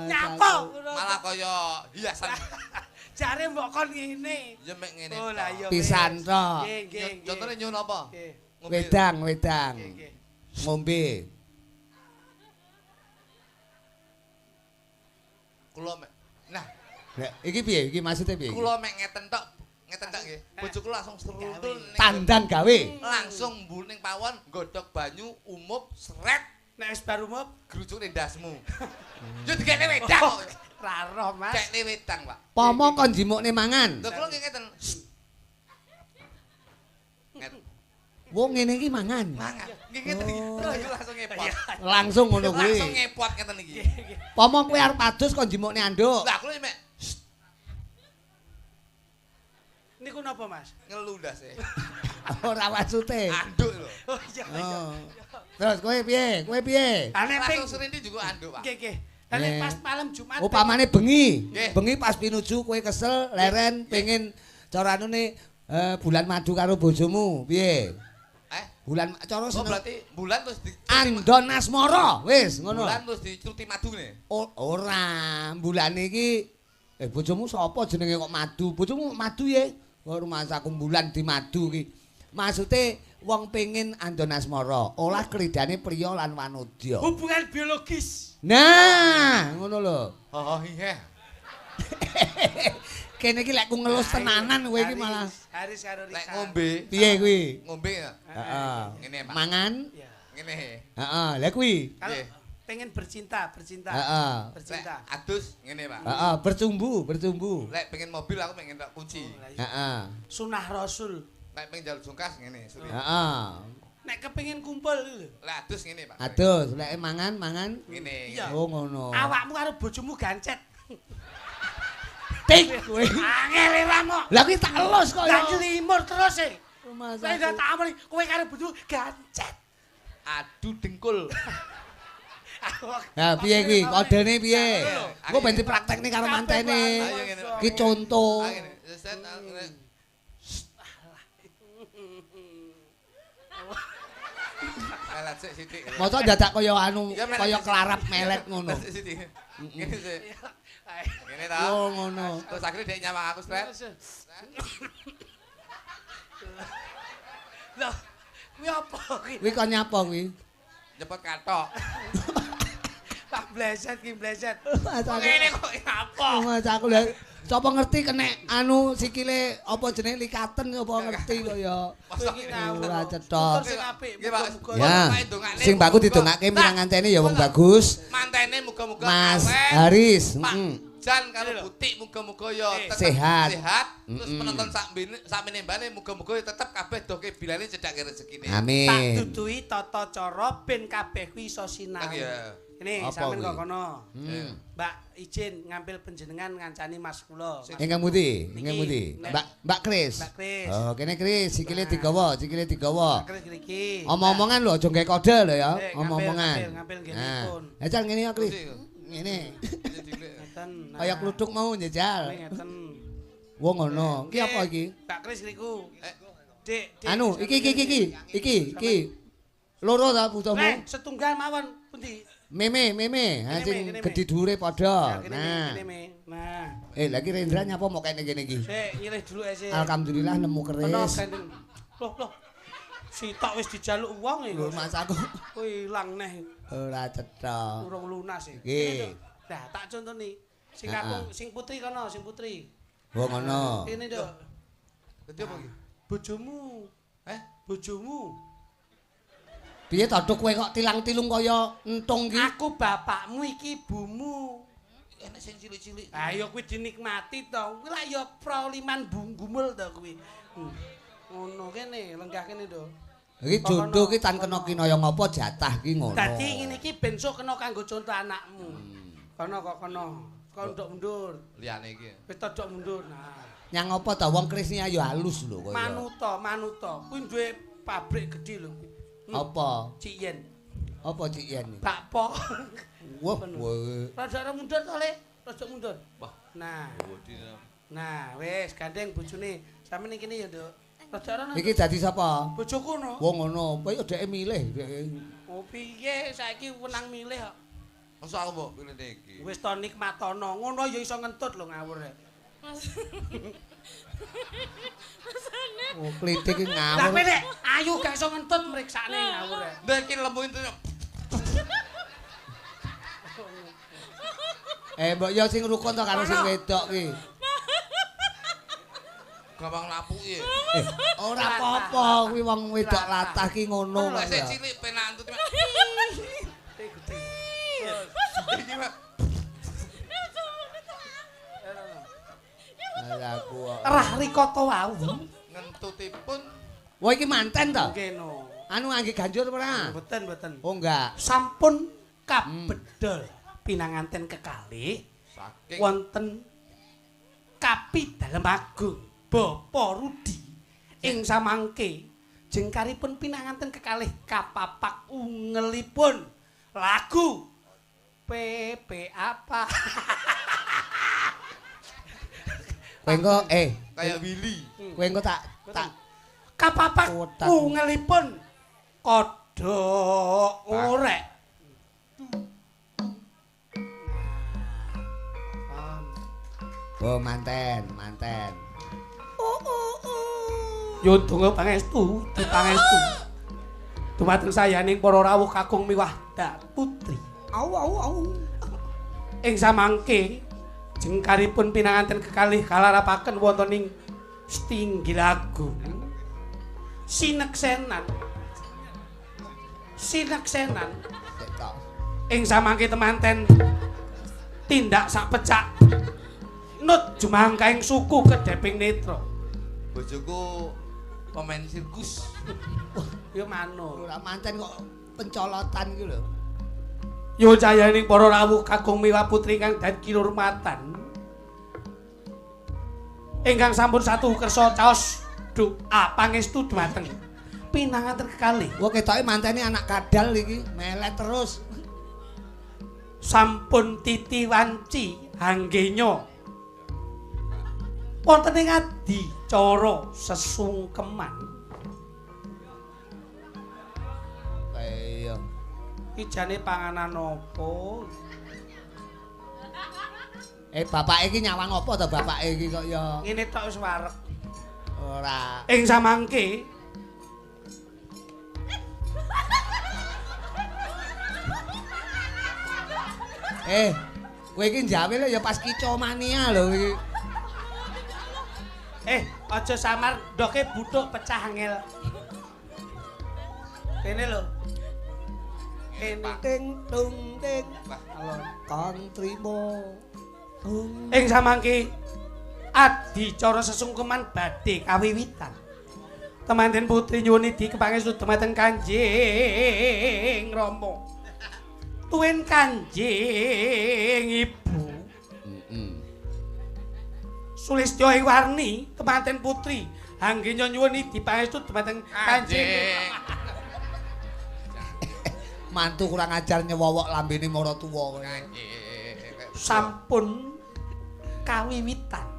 Nyapa? Malah kaya hiasan. Jare mbok kon ngene. Ya mek ngene. Oh lah iya. Pisan to. Nggih, nggih. Contone nyuwun apa? Wedang, wedang. Ngombe. Kula mek. Nah, iki piye? Iki maksude piye? Kula mek ngeten tok. Ngeten tok nggih. Bojoku langsung seruntul tandan gawe. Langsung mbul ning pawon, nggodhog banyu, umup, sret. Nek wis bar umup, grujuk ning ndasmu. Yo dikekne wedang kok. Ra roh, Mas. Kekne wedang, Pak. Pomo kon jimukne mangan. Lho kula nggih ngeten. Ngeten. Wong ngene iki mangan. Mangan. Nggih ngeten iki. Terus langsung ngepot. Langsung ngono kuwi. Langsung ngepot ngeten iki. Pomo kowe arep adus kon jimukne anduk. Lah kula mek niku napa, Mas? Ngelu ndase. Ora maksute. Anduk lho. Oh iya iya. Terus kowe piye? Kowe piye? Langsung serindi juga anduk, Pak. Nggih, nggih. Lah pas malam Jumat. Upamane bengi. Bengi pas pinuju kowe kesel, leren pengen cara anune bulan madu karo bojomu, piye? Bulan cara seneng. Oh berarti bulan terus di Andon Asmara, wis ngono. Bulan terus diceruti madune. Ora, bulane iki bojomu sapa jenenge kok madu? Bojomu madu ya? Kok rumangsaku bulan di madu iki. Maksude wong pengin andon asmara, olah kridane priya lan wanodya. Hubungan biologis. Nah, ngono lho. Oh iya. Kene iki lek ku ngelus tenanan kowe iki malah. Haris karo Rika. Lek ngombe. Piye kuwi? Ngombe ya? Heeh. Ngene, Pak. Mangan? Iya. Ngene. Heeh, lha kuwi. Pengen bercinta, bercinta. Heeh. Bercinta. Lek adus ngene, Pak. Heeh, bercumbu, bercumbu. Lek pengen mobil aku pengen tak kunci. Heeh. Sunah Rasul. Lek pengen jaluk jungkas ngene, suri. Heeh. Nek kepengin kumpul lho. Lek adus ngene, Pak. Adus, lek mangan, mangan. Ngene. Oh ngono. Awakmu karo bojomu gancet. Tik kowe. Angel ora kok. Lah kuwi tak elus kok ya. Lah nylimur terus e. Rumah tak amri kowe karo bojomu gancet. Adu dengkul. Nah, piye kuwi? Kodene piye? Engko ben dipraktekne karo mantene. Ki conto. Melet sik sithik. Mosok dadak kaya anu, kaya kelarap melet ngono. Ngene sik. Ngene ta. Oh ngono. Terus akhire dhek nyawang aku sret. Lho, kuwi apa kuwi? Kuwi kon nyapa kuwi? Nyepot kathok. Tak bleset ki bleset. Ngene kok nyapa? Mas aku lha Sapa ngerti kena anu sikile apa jenenge likaten apa ngerti kok ya. Ora cetha. Sing apik muga-muga. Sing bagus didongake minangantene ya wong bagus. Mantene muga-muga Mas Haris, heeh. Jan karo Butik muga-muga ya tetep sehat. Terus penonton sakmene mbane muga-muga ya tetep kabeh doke bilane cedhake rezekine. Amin. Tak duduhi tata cara ben kabeh kuwi iso sinau. Ini sampean kok kono. Mbak izin ngambil panjenengan ngancani mas kula. Ingkang pundi? Ingkang pundi? Mbak Kris. Mbak Kris. Oh, kene Kris, sikile digawa, sikile digawa. Mbak Kris iki. Omong-omongan lho aja nggae kode lho ya, omong-omongan. Ngambil nggenipun. Nah, jal ngene ya Kris. Ngene. Kaya kluthuk mau njajal. Ngeten. Wong ngono. Iki apa iki? Mbak Kris niku. Dik, Anu, iki iki iki. Iki iki. Loro ta butuhmu? Setunggal mawon pundi? Meme, ha sing gedhe dhuwure padha. Nah. Nah. Lha iki Rendra nyapa mok kene kene iki? Sik, nyilih dulu ae sik. Alhamdulillah nemu keris. Loh, loh. Sitok wis dijaluk wong iki. Lho, Mas aku. Kuwi ilang neh. Ora cetha. Urung lunas iki. Nggih. Nah, tak contoni. Sing kakung, sing putri kono, sing putri. Oh, ngono. Kene, Nduk. Dadi apa iki? Bojomu. Bojomu. Piye to kowe kok tilang-tilung kaya entung ki? Aku bapakmu iki ibumu. Enek sing cilik-cilik. Ha ya kuwi dinikmati to. Kuwi lak ya proliman gumul to kuwi. Ngono kene, lenggah kene, Nduk. Iki jodoh ki tan kena kinaya ngapa jatah ki ngono. Dadi ngene iki ben sok kena kanggo contoh anakmu. Kono kok kono. Kon ndok mundur. Liyane iki. Wis todok mundur. Nah. Nyang apa to wong Kris ayo halus lho kaya. Manuta, manuta. Kuwi duwe pabrik gedhe lho kuwi. Apa? Cik Yen. Apa Cik Yen? Bakpo. Wah, rada mundur to, Le. Rada mundur. Wah. Nah. Nah, wis gandeng bojone. Sampeyan kene ya, Nduk. Rada rono. Iki dadi sapa? Bojoku no. Wong ngono, kowe dheke milih. Oh, piye saiki wenang milih kok. Masa aku mbok pilih iki. Wis to nikmatono, ngono ya iso ngentut lho ngawur. Oh, klitik iki ngawur. Lah kowe nek ayu gak iso ngentut mriksane ngawur. Lah iki lemu itu. Mbok yo sing rukun to karo sing wedok ki. Gampang lapuki. Ora apa-apa kuwi wong wedok latah ki ngono. Lah sing cilik penak entut. Iki mah. Rah rikata wau. Ngentutipun. Wah iki manten to? Nggih no. Anu ngangge ganjur ora? Mboten, mboten. Oh enggak. Sampun kabedol pinanganten kekalih saking wonten Kapi Dalem Agung Bapak Rudi ing samangke jengkaripun pinanganten kekalih kapapak ungelipun lagu PP apa? Kowe engko kaya Willy. Kowe engko tak kapapak ungelipun kodhok orek. Oh manten, manten. Nyuwun donga pangestu, dipangestu. Dumateng sayaning para rawuh kakung miwah dak putri. Au au au. Ing samangke jengkaripun pinanganten kekalih kalarapaken wonten ing Stinggil Agung. Sineksenan. Sineksenan. Ing samangke temanten tindak sak pecak nut jumangkaing suku kedheping netra. Bojoku pemain sirkus. Ya manut. Ora manten kok pencolotan iki lho. Nyuwun cayaning para rawuh kakung miwah putri ingkang dadi kinurmatan. Ingkang sampun satu kersa caos doa pangestu dhumateng pinanganten kekalih. Wah ketoke mantene anak kadal iki, melet terus. Sampun titi wanci hanggenya. Wonten ing adicara sesungkeman. Iya. Iki jane panganan apa? Bapake iki nyawang apa to bapake iki kok ya? Ngene tok wis wareg. Ora. Ing samangke kowe iki njawil ya pas kicomania lho iki. Aja samar ndoke buthuk pecah angel. Kene lho. Kene ting tung ting. Kang trimo. Ing samangke adicara sesungkeman badhe kawiwitan. Temanten putri nyuwun idi kepangestu dumateng Kanjeng Rama. Tuwin Kanjeng Ibu. Sulistya ing warni temanten putri anggenya nyuwun idi pangestu dumateng Kanjeng. Mantu kurang ajar nyewowok lambene maratuwa kowe. Sampun kawiwitan.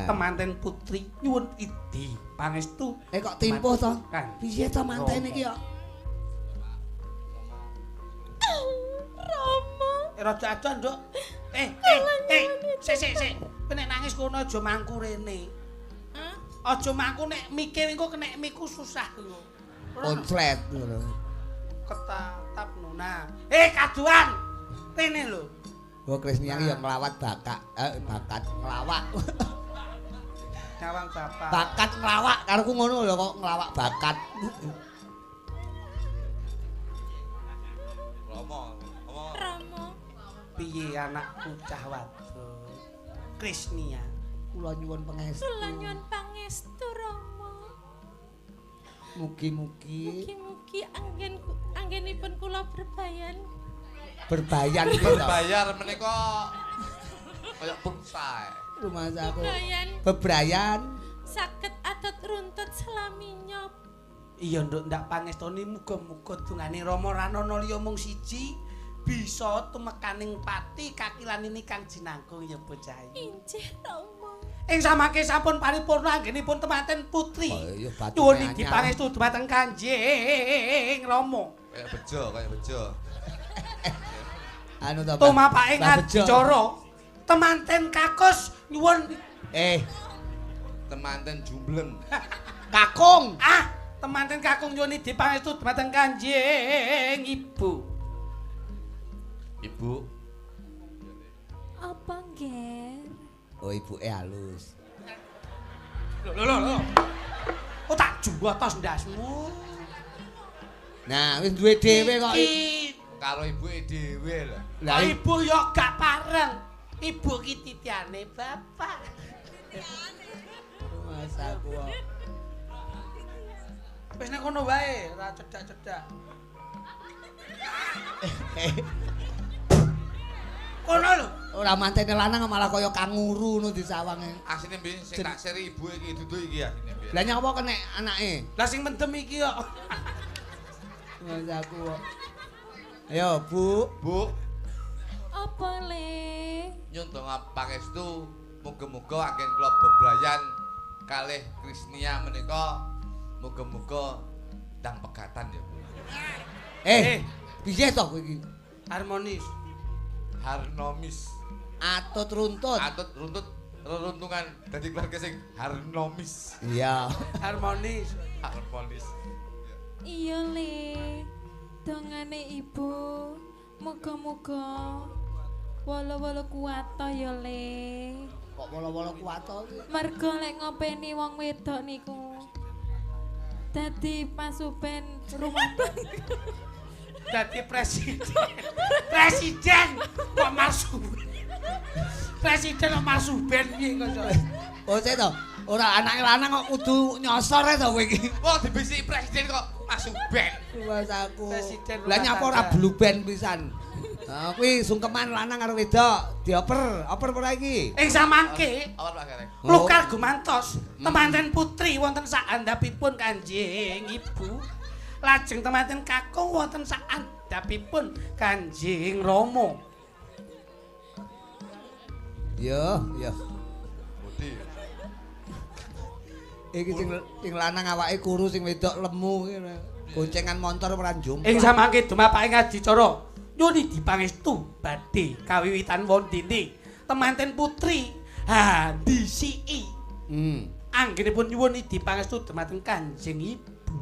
Temanten putri nyuwun idi pangestu. Kok timpuh to? Piye to manten iki kok? Rama. Rada adoh, Nduk. Sik sik. Kowe nek nangis kono aja mangku rene. Aja mangku nek mike engko kenek miku susah lho. Konslet ngono. Ketatap nona. Kaduan. Rene lho. Oh, Krisnia ya nglawat bakat, bakat nglawak. Nyawang bapak. Bakat nglawak karoku ngono lho kok nglawak bakat. Rama, Rama. Piye anakku cah wadon? Krisnia, kula nyuwun pangestu. Kula nyuwun pangestu, Rama. Mugi-mugi. Mugi-mugi anggenipun kula berbayan. Berbayan berbayar menika kaya pulsa. Rumah aku. Bebrayan. Saged atut runtut selaminya. Iya, Nduk, ndak pangestoni muga-muga dungane Rama Ranana liya mung siji bisa tumekaning pati kakilanini kang jinangkung ya bocah. Injih, Rama. Ing samangke sampun paripurna anggenipun temanten putri. Nyuwun idi pangestu dumateng Kanjeng Rama. Kaya bejo, kaya bejo. Anu to. Tumapake adicara temanten kakus nyuwun temanten jumbleng. Kakung. Ah, temanten kakung nyuwun idi pangestu dumateng Kanjeng Ibu. Ibu. Apa nggih? Oh, ibuke halus. Lho lho lho. Oh, tak juwatos ndasmu. Nah, wis duwe dhewe kok. Karo ibuke dhewe lho. Lah ibu yo gak pareng. Ibu ki titiane bapak. Mas aku. Wis nek kono wae, ora cedak-cedak. Kono lho. Ora mantene lanang malah kaya kanguru ngono disawange. Asine mbiyen sing tak seri ibu iki dudu iki asine mbiyen. Lah nyapa kenek anake? Lah sing mendem iki kok. Mas aku kok. Ayo, Bu. Bu. Apa le? Nyun donga pangestu muga-muga anggen kula bebrayan kalih Krisnia menika muga-muga ndang pegatan ya, Bu. Piye to kowe iki? Harmonis. Harnomis. Atut runtut. Atut runtut reruntungan dadi keluarga sing harnomis. Iya. Harmonis. Harmonis. Iya le. Dongane ibu muga-muga wala-wala kuat to ya le. Kok wala-wala kuat to? Mergo lek ngopeni wong wedok niku dadi pasupen rumah tangga. Dadi presiden. Presiden kok Marsuben. Presiden kok Marsuben piye kok. Oh, sik to. Ora anake lanang kok kudu nyosor to kowe iki. Wong dibisiki presiden kok Marsuben. Wes aku. Presiden. Lah nyapa ora blue band pisan. Ha kuwi sungkeman lanang karo wedok dioper, oper ora iki? Ing samangke. Lukar gumantos temanten putri wonten saandhapipun Kanjeng Ibu. Lajeng temanten kakung wonten saandhapipun Kanjeng Rama. Yo, yo. Budi. Iki sing lanang awake kuru, sing wedok lemu iki. Goncengan montor ora njumpa. Ing samangke dumapake adicara nyuwun dipangestu badhe kawiwitan wondene temanten putri handisiki. Anggenipun nyuwun dipangestu dumateng Kanjeng Ibu.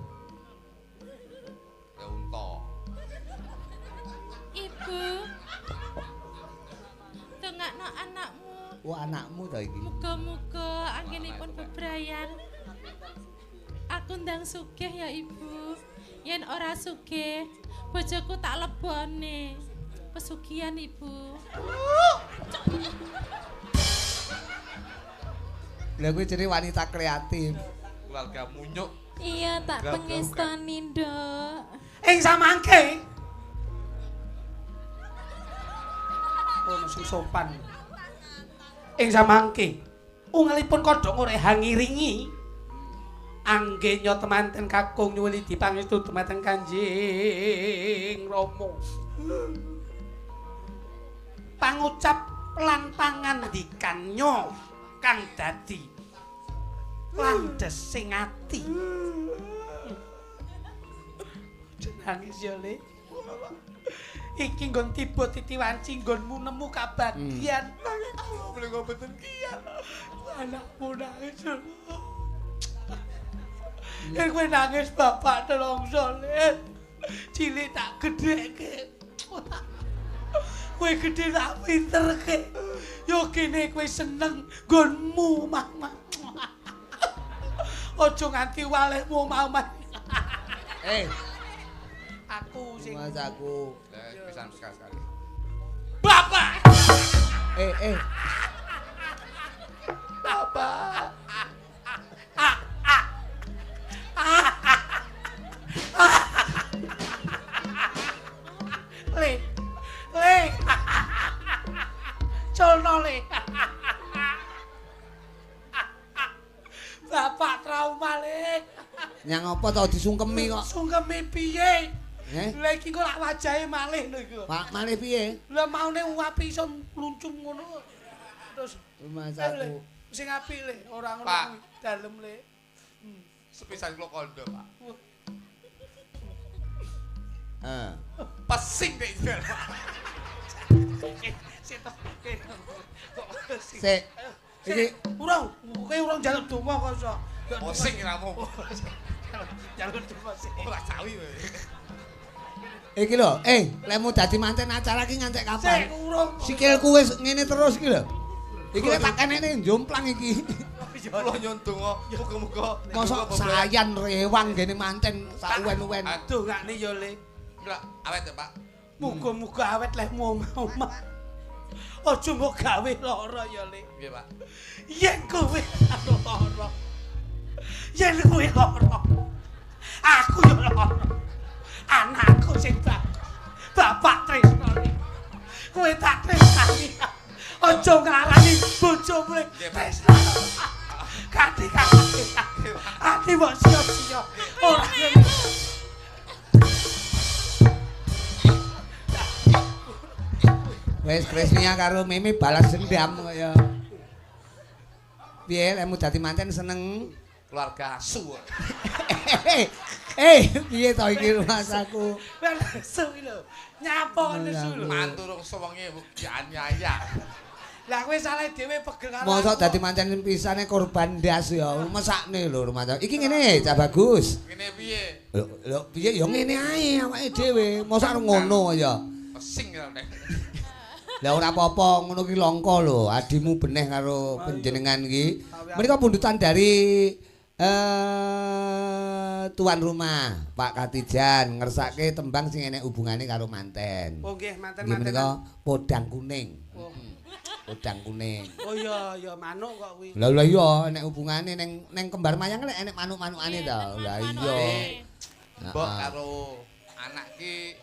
Ya unta. Ibu. Dongakno anakmu Wah, anakmu to iki. Muga-muga anggenipun bebrayan. Aku ndang sugih ya Ibu. Yen ora sugih, bojoku tak lebone. Pesugihan Ibu. Lah kuwi jenenge wanita kreatif. Keluarga munyuk. Iya, tak pengestoni, Nduk. Ing samangke. Ono sing sopan. Ing samangke ungelipun kodhok ora hangiringi. Anggenya temanten kakung nyuwun dipangestu dumateng Kanjeng Rama. Pangucap lan pangandikannya kang dadi landhesing ati. Nangis ya, Le. Iki nggon tiba titiwanci nggonmu nemu kabagyan. Nanging kula boleh mboten kiyan. Anakmu nangis. Yen kowe nangis bapak nelongso, Le. Cilik tak gedhekke. Kowe gedhe tak pinterke. Yo kene kowe seneng nggonmu omah-omah. Aja nganti walehmu omah-omah. Eh. Aku sing Mas aku. Pisan sekali-sekali. Bapak. Eh. Bapak. Le. Le. Colno le. Bapak trauma le. Nyang apa to disungkemi kok? Sungkemi piye? Eh? Lah iki kok lak wajahe malih lho iku. Pak malih piye? Lah maune apik iso mluncung ngono. Terus Mas aku sing apik le, ora ngono kuwi dalem le. Sepisan kula kandha, Pak. Heeh. Pesing nek sik to. Sik. Iki urung, kowe urung njaluk donga kok iso. Pusing ramu. Njaluk donga sik. Ora cawi kowe. Iki lho, lek mu dadi manten acara iki ngantek kapan? Sik urung. Sikilku wis ngene terus iki lho. Iki lek tak kenene jomplang iki. Kula nyuwun donga muga-muga mosok sayan rewang ngene manten sak uwen-uwen. Dongakne ya Le. Enggak, awet ya, Pak. Muga-muga awet lehmu omah-omah. Aja mbok gawe lara ya Le. Nggih, Pak. Yen kowe lara. Yen kowe lara. Aku yo lara. Anakku sing bapak tresno. Kowe tak tresnani. Aja ngarani bojomu tresno. Kati kati. Ati mbok sia-sia. Ora. Wis Krisnia karo Mimi balas dendam kaya. Piye lek dadi manten seneng keluarga asu. Piye to iki rumahku? Nesu iki lho. Nyapa nesu lho. Mantu rong sewengi dianiaya. Lah kowe salah dhewe pegel karo. Mosok dadi manten pisane korban ndas ya. Mesakne lho rumah. Iki ngene, Cak Bagus. Ngene piye? Lho piye ya ngene ae awake dhewe. Mosok arep ngono ya. Pesing karo nek. Lah ora apa-apa ngono ki langka lho, adimu beneh karo panjenengan iki. Menika pundutan dari tuan rumah Pak Katijan ngersake tembang sing enek hubungane karo manten. Oh nggih, manten-manten. Menika podang kuning. Oh. Podang kuning. Oh iya, ya manuk kok kuwi. Lah lah iya enek hubungane ning ning kembar mayang lek enek manuk-manukane to. Lah iya. Mbok karo anak ki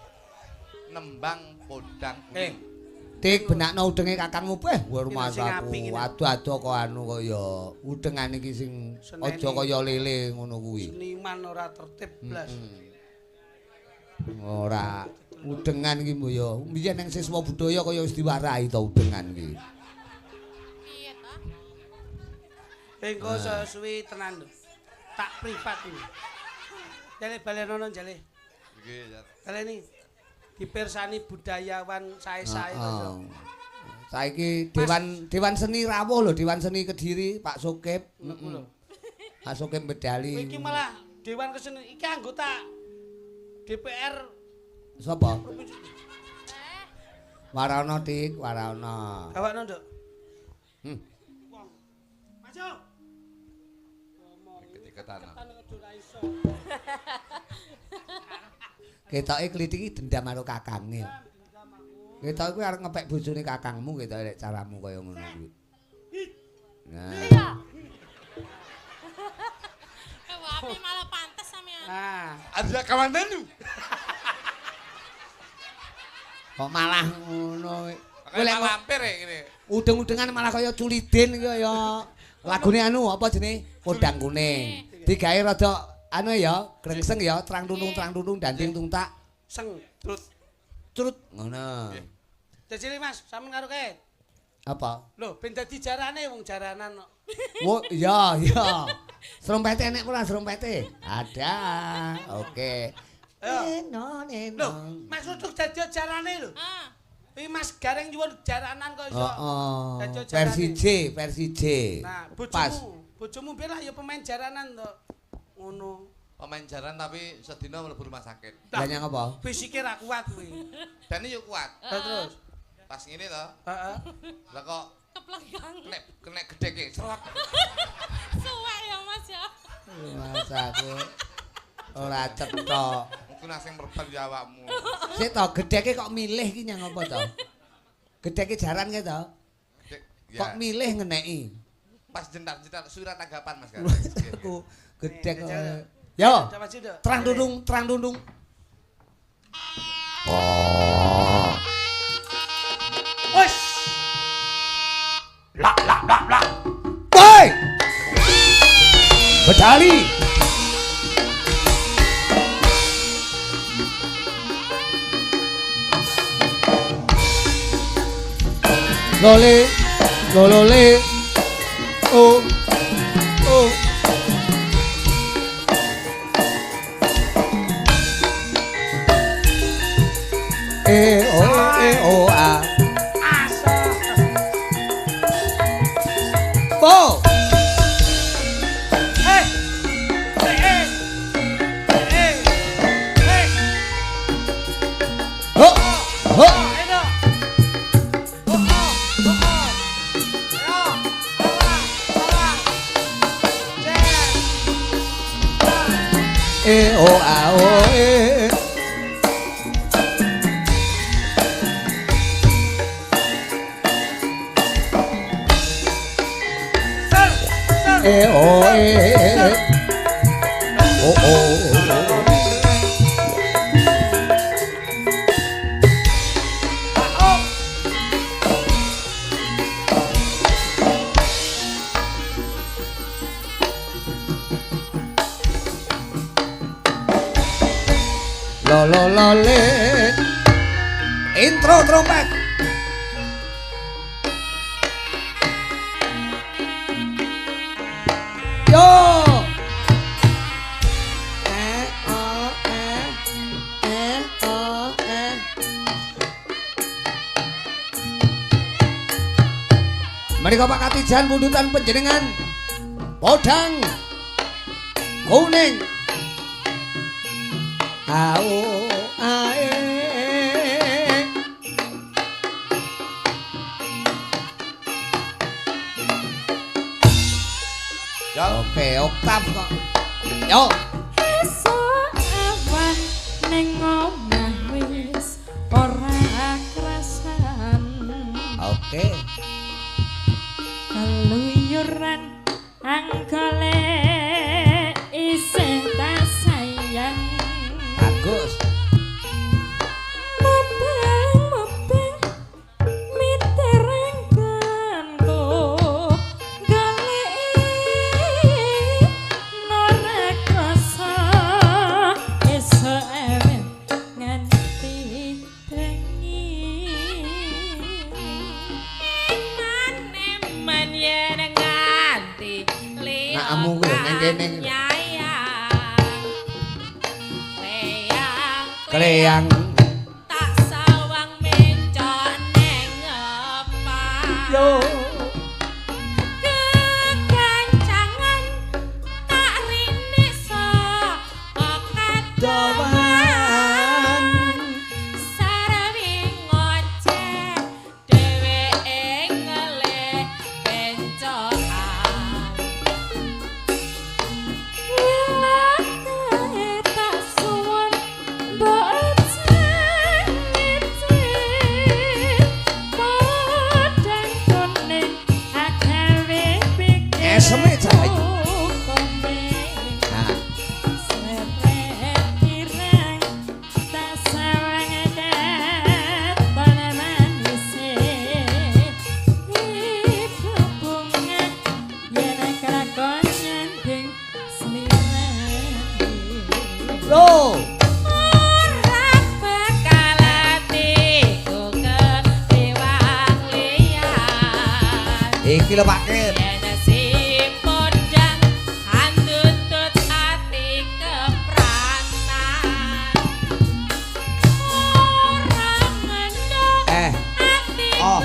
nembang podang kuning. Tik benakno udenge kakangmu beh rumahku. Aduh-aduh kok anu kaya udengane iki sing aja kaya lele ngono kuwi. Seniman ora tertib blas. Ora udengan iki mbok ya. Biyen nang siswa budaya kaya wis diwarahi to udengan iki. Piye to? Engko suwi tenan lho. Tak privat iki. Jale balenono jale. Nggih, ya. Baleni. Dipirsani budayawan sae-sae to. Saiki Dewan Seni rawuh lho, Dewan Seni Kediri Pak Sokip. Heeh. Pak Sokip medali. Iki malah Dewan Kesenian iki anggota DPR sapa? Warana Dik, warana. Gawakno, Nduk. Wong. Maju. Deket-deketan. Ketoke klithik iki dendam karo kakange. Ketoke kuwi arep ngepek bojone kakangmu ketoke lek caramu kaya ngono kuwi. Nah. Iya. Wapi malah pantes sampean. Nah, ada kamandanu. Kok malah ngono kowe. Kowe lek mampir ya ngene. Udeng-udengan malah kaya culidin kaya lagune anu apa jenenge? Podang Kuning. Digawe rada anu ya, grengseng ya, trang tunung danding tungtak. Seng trut trut ngono. Dadi Mas, sampean karo kae. Apa? Lho, ben dadi jarane wong jaranan kok. Oh, iya, iya. Srompete enek ora srompete? Ada. Oke. Eno eno. Lho, Mas Luduk dadi jarane lho. Heeh. Iki Mas Gareng nyuwun jaranan kok iso. Heeh. Versi J, versi J. Nah, bojomu, bojomu biyen lah ya pemain jaranan to. Ngono. Pemain jaran tapi sedina mlebu rumah sakit. Lah nyang apa? Fisike ra kuat kuwi. Dane yo kuat. Lah terus pas ngene to. Heeh. Lah kok keplenggang. Nek gedhe ki serot. Suwek ya Mas ya. Mas aku ora cetha. Iku nang sing merban ya awakmu. Sik to, gedheke kok milih ki nyang apa to? Gedheke jaran ki to? Kok milih ngeneki? Pas jentar-jentar surat tanggapan Mas kan. Aku gedhek kok. Yo. Trang tunung, trang tunung. Oh. Wes. Lak lak lak lak. Woi. Bedali. Lole, lolole. Oh. Oh. E O E O A. Asa. Bo. Eh. Eh. Eh. Eh. Ho. Ho. Oh, oh, oh. Yo. E O A O E. E O E O O. Lo lo lo le. Intro trompet. Yo. E O E E O E. Menika Pak Katijan pundutan panjenengan Podang Kuning. A O A E. Oke, oktav kok. Yo. Esuk awan ning omah wis ora krasan. Oke. Keluyuran anggole isih tak sayang. Bagus. Mubeng-mubeng miterengganku goleki ora krasa esuk awan nganti bengi. Eman-eman yen nganti Nakmu kuwi lho nang kene. Kleyang tak sawang mencon neng ngepak. Yo. Kekancangan tak rini saka Dawan. Sarwi ngoceh dheweke ngelih Eseme Cahayu. Loh. Ora bakal atiku kewang liyan. Iki lho Pak Kit. Yen si podang andutut ati kepratan. Ora mendho atiku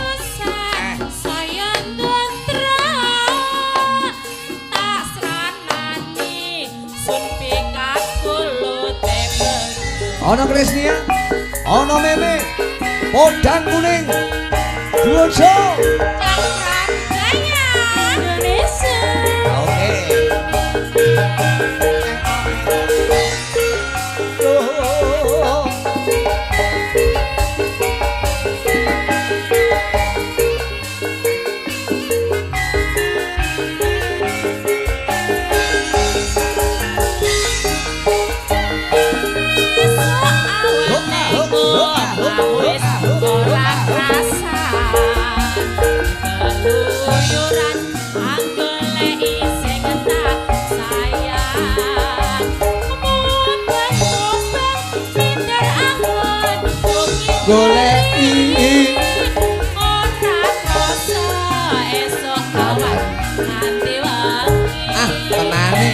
saya ndontra tak sranani sun pikak. Ono Krisnia, ono Meme, podang kuning, Dwojo. Cakra Budaya Indonesia. Oke. Ora rasa keluyuran anggoleki sing tak sayang mubeng-mubeng pinter anggon goleki ora krasa esuk awan nganti wengi. Ah, tenane.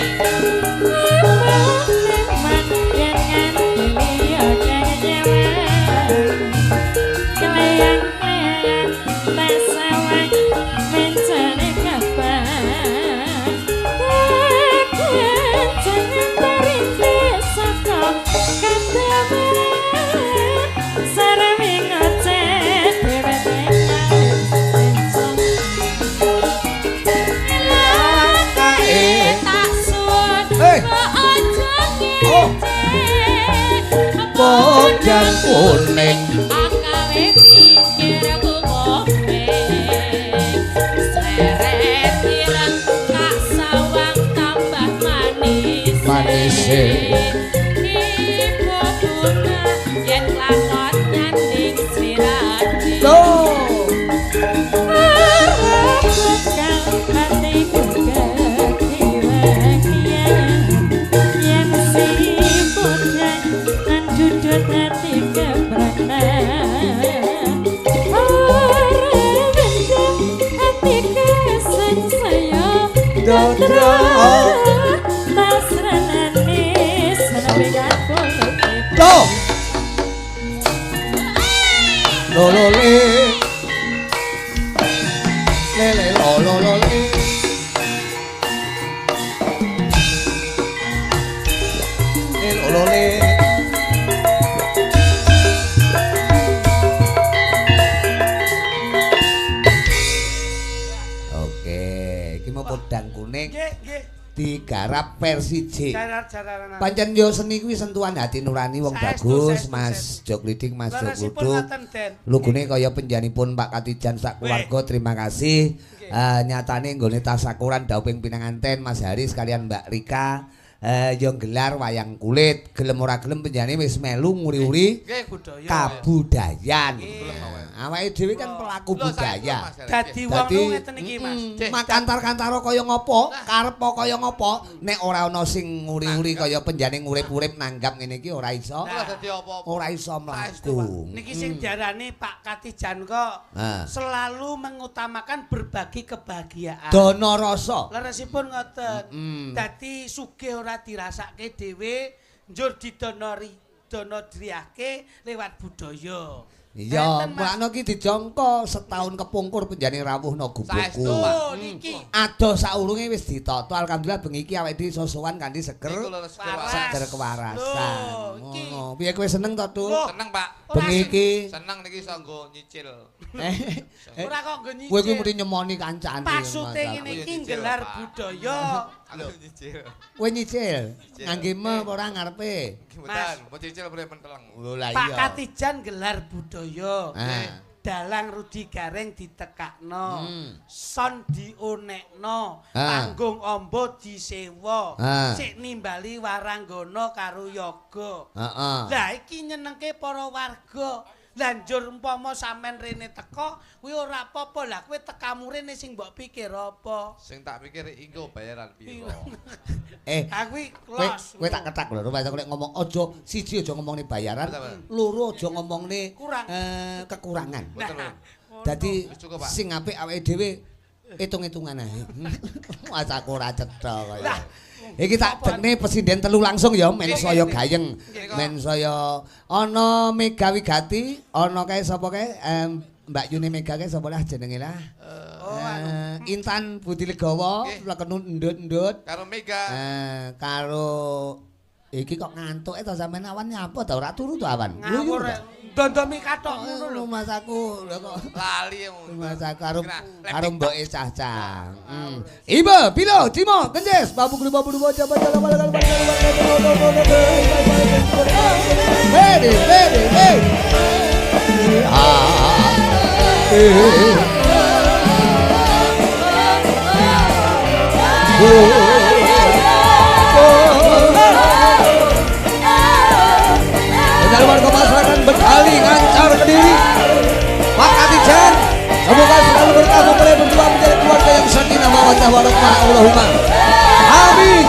Podang kuning akawe pikirku kowe seret ireng kak sawang tambah manis manise ibu bunga yen lakon nyanding slirane lho Lo lo le le le lo lo lo le le lo lo le. Oke, iki mau podang kuning. Nggih, nggih. Digarap versi J. Jarar-jararan. Pancen yo seni kuwi sentuhan hati nurani wong bagus, Mas Jok Liding, Mas Jok Luduk. Lugune kaya penjanipun Pak Katijan sak keluarga, terima kasih. Nyatane nggone tasakuran dauping pinanganten Mas Hari sekalian Mbak Rika yo nggelar wayang kulit, gelem ora gelem penjane wis melu nguri-uri kabudayan. Awake dhewe kan pelaku budaya. Dadi wong ngeten iki, Mas. Makantar-kantara kaya ngopo, karepa kaya ngopo, nek ora ana sing nguri-uri kaya penjane ngurip-urip nanggap ngene iki ora iso. Ora iso mlaku. Niki sing diarani Pak Katijan kok selalu mengutamakan berbagi kebahagiaan. Dana rasa. Leresipun ngoten. Dadi sugih ora dirasake dhewe, njur didonori, donodriyake lewat budaya. Iya, mulane iki dijangka setahun kepungkur penjane rawuh no gubukku. Adoh saurunge wis ditata, alhamdulillah bengi iki awake dhewe iso sowan kanthi seger. Seger kewarasan. Ngono. Piye kowe seneng to, Tuk? Seneng, Pak. Bengi iki seneng niki iso nggo nyicil. Ora kok nggo nyicil. Kowe kuwi mesti nyemoni kancane. Maksude ngene iki nggelar budaya. Aku nyicil. Kowe nyicil? Ngangge me apa ora ngarepe? Mboten, mau nyicil mrene menteleng. Lho lah iya. Pak Katijan gelar budaya. Dalang Rudi Gareng ditekakno. Son dionekno, panggung ombo disewa. Sik nimbali waranggana karo yoga. Lah iki nyenengke para warga. Lah njur umpama sampean rene teko, kuwi ora apa-apa. Lah kowe tekamu rene sing mbok pikir apa? Sing tak pikir engko bayaran piro. Aku iki los. Kowe tak ketak lho, rupane nek ngomong aja siji aja ngomongne bayaran, loro aja ngomongne kekurangan. Dadi sing apik awake dhewe hitung-hitungan ae. Mas aku ora cetha kaya. Iki tak dekne pesinden telu langsung ya, men saya gayeng, men saya ana Mega Wigati, ana kae sapa kae Mbak Yuni Mega kae sapa lah jenenge lah. Intan Budi Legawa, plekenu ndut-ndut karo Mega. Karo iki kok ngantuke to sampean awan nyapa ta ora turu to awan. Ngawur dondomi kathok ngono lho Mas aku. Lho kok lali Mas aku karo mboke cah-cah. Iba, Bilo, Timo, Kenjes, Babu Guru Babu Baca Baca Baca Ready, ready, ready. Warga masyarakat Bedali Ngancar Kediri, Pak Katijan, semoga selalu berkah mempelai berdua menjadi keluarga yang sakinah mawaddah warahmah Allahumma. Amin.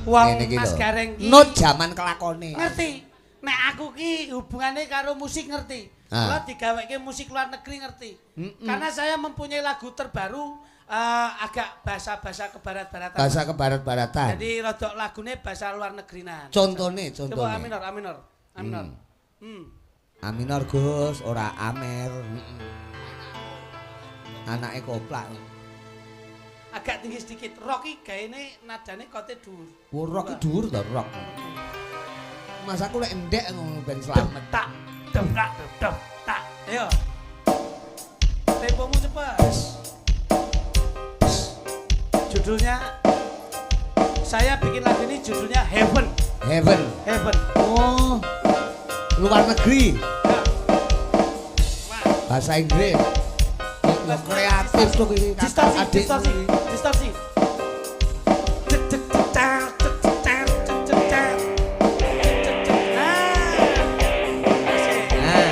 Wong Mas Gareng ki not jaman kelakone. Ngerti. Nek aku ki hubungane karo musik ngerti. Kalau digaweke musik luar negeri ngerti. Karena saya mempunyai lagu terbaru agak bahasa-bahasa kebarat-baratan. Bahasa kebarat-baratan. Jadi rodok lagune bahasa luar negerinan. Contone, contone. Coba A minor, A minor, A minor. A minor Gus, ora Amer. Anake koplak. Agak tinggi sedikit. Rock iki gaene nadane kote dhuwur. Oh, rock iki dhuwur to, rock. Mas aku lek endek ngono ben slamet. Tak, tak, tak, tak. Ayo. Tempomu cepet. Judulnya saya bikin lagu ini judulnya Heaven. Heaven. Heaven. Oh. Luar negeri. Ya. Bahasa Inggris. Kreatif tuh ini. Distorsi, distorsi, distorsi. Nah.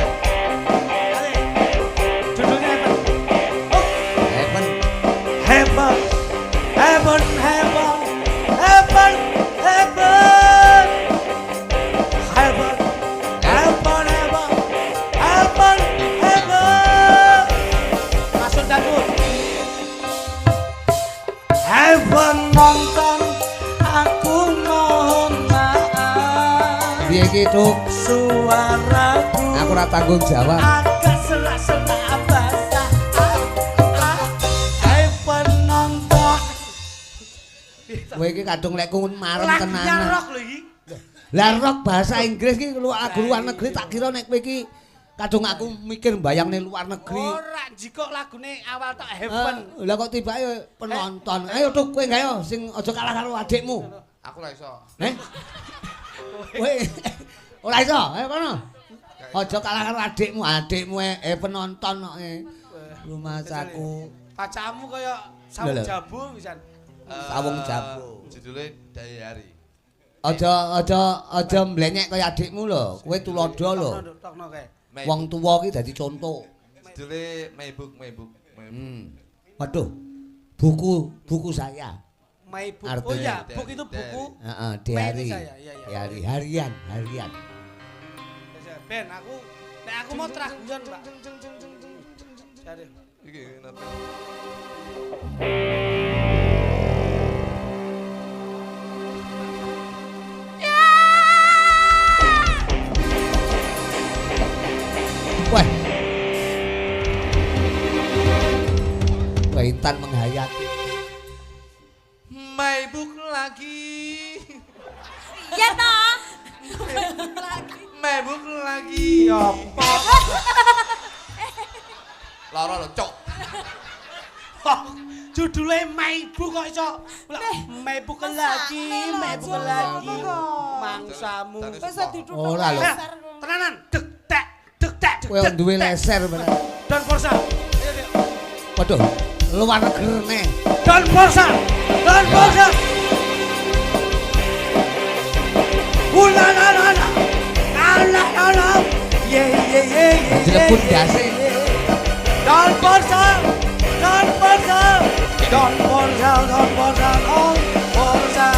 Judulnya Heaven. Oh. Heaven. Heaven. Heaven, heaven, heaven, heaven, heaven, heaven, heaven, heaven, heaven. Masuk dapur. Heaven nonton, aku mohon maaf. Piye iki, Tuk? Suaraku. Aku ora tanggung jawab. Agak serak-serak basah. Heaven nonton. Kowe iki kadung lek ku marem tenanan. Lagunya rock lho iki. Lah rock bahasa Inggris iki lagu luar negeri tak kira nek kowe iki kadung aku mikir mbayangne luar negeri. Ora jikok lagune awal tok Heaven. Lah kok tibake penonton. Ayo Tuk kowe gawe sing aja kalah karo adikmu. Aku ora iso. Heh? Kowe ora iso, ayo kono. Aja kalah karo adikmu, adikmu penonton kok. Rumasaku. Pacamu kaya sawung jabu pisan. Sawung jabu. Judule Diary. Aja mblenyek kaya adikmu lho. Kowe tulodo lho. Wong tuwa ki dadi conto. Judule My Book, My Book. Waduh. Buku saya. My Book. Oh iya, book itu buku. Heeh, diary. Diary harian, harian. Ben aku nek aku mau traguan, Pak. Iki nate. Wah. Wah, Intan menghayati. My book lagi. Iya toh. My book lagi. Ya apa? Lara lho, cok. Judule My Book kok iso. My Book lagi, My Book lagi. Mangsamu. Ora lho. Tenanan, deg tek, deg tek, deg. Kowe duwe leser bener. Don Forsa. Ayo, Dik. Waduh, luar negeri neh. Don Forsa. Don Forsa. Ula la la la. La la la. Ye ye ye ye. Dilebut ndase. Don Forsa. Don Forsa. Don Forsa, Don Forsa, Don Forsa.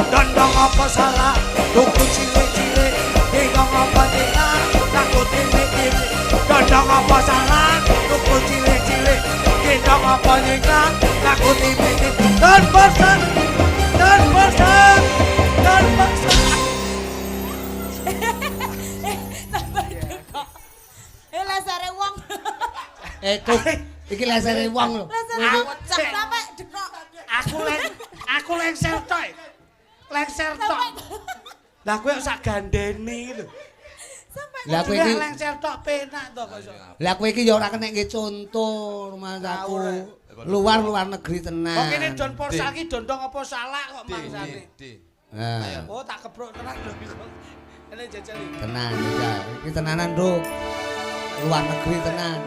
Dondong apa salah? Tuku cilik-cilik, dingong apa tinggal? Takut cilik-cilik. Dondong apa salah? Tuku cilik-cilik, dingong apa tinggal? Takut cilik-cilik. Don Forsa. Don Forsa. Don Forsa. Eh lesere wong. Eh, kok iki lesere wong lho. Lesere bocah sampe dekok. Aku lengser tok. Lengser tok. Lah kowe sak gandene iki lho. Lah kowe iki lengser tok penak to kok iso. Lah kowe iki ya ora kena nggih conto rumangsaku. Luar-luar negeri tenan. Kok kene Don Forsa iki dondong apa salah kok mangsane. Nah. Oh tak kebrok tenan lho iku. Ini jajal iki. Tenan jajal. Iki tenanan, Bro. Luar negeri tenan.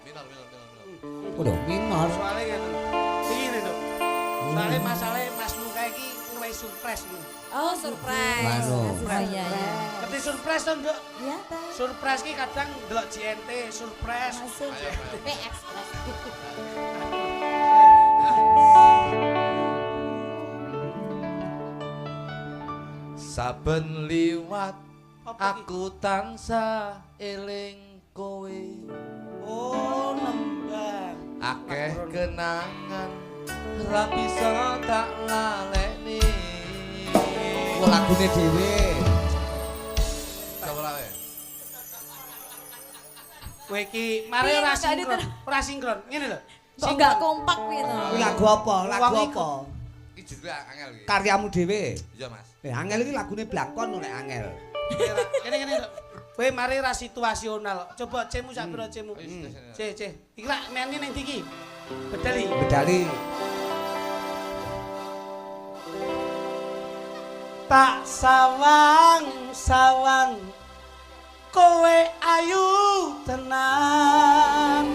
Minor minor minor. Minor. Waduh, minor. Soale ngeten. Iki lho. Soale masalahe Mas Luka iki luwih surprise iki. Oh, surprise. Iya, iya. Ngerti surprise to, Nduk? Iya ta. Surprise ki kadang ndelok JNT, surprise. P Express. Saben liwat aku tansah eling kowe. Oh, nembang. Akeh kenangan ra bisa tak lalekne. Oh, lagune dhewe. Coba wae. Kowe iki mare ora sinkron, ora sinkron. Ngene lho. Kok enggak kompak piye to? Kuwi lagu apa? Lagu apa? Iki judule angel iki. Karyamu dhewe. Iya, Mas. Eh, angel iki lagune blangkon nek angel. Kene kene lho. Kowe mari ra situasional. Coba C-mu sak pira C-mu? C C. Iki lak mene ning ndi iki? Bedali. Bedali. Tak sawang-sawang kowe ayu tenan.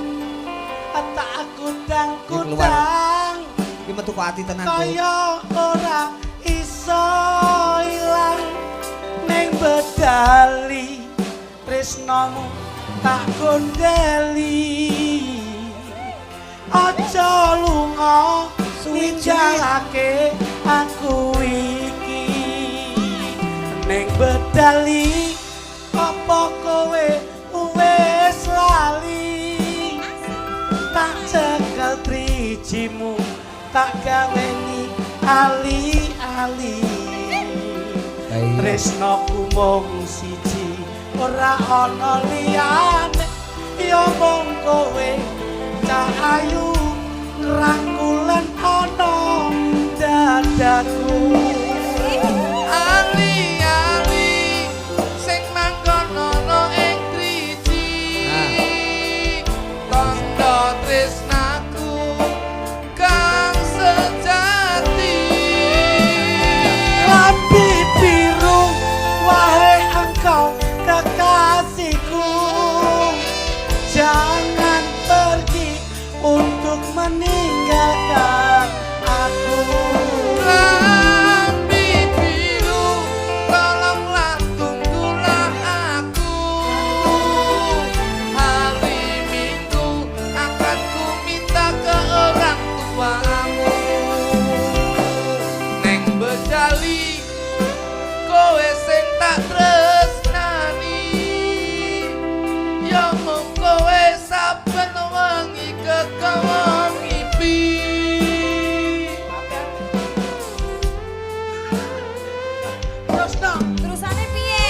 Tak kudang-kudang iki metu kok ati tenan kok. Kaya ora iso ilang ning bedali tresnamu tak gondeli. Aja lunga ninggalake aku iki ning bedali apa kowe wis lali. Tak cekel trijimu tak gaweni ali-ali. Tresnaku mung siji ora ana liyane ya mung kowe cah ayu ngrangkulan ana dadaku. Ali-ali sing manggon ana ing driji tandha tresnaku kang sejati. Lambi biru wahai engkau kekasihku, jangan pergi untuk meninggalkan aku. Lambi biru tolonglah tunggulah aku, hari Minggu akan ku minta ke orang tuamu. Neng bedali kowe sing tak tresnani, ya mung kowe saben wengi kegawa ngipi. Terus no, Terusane piye?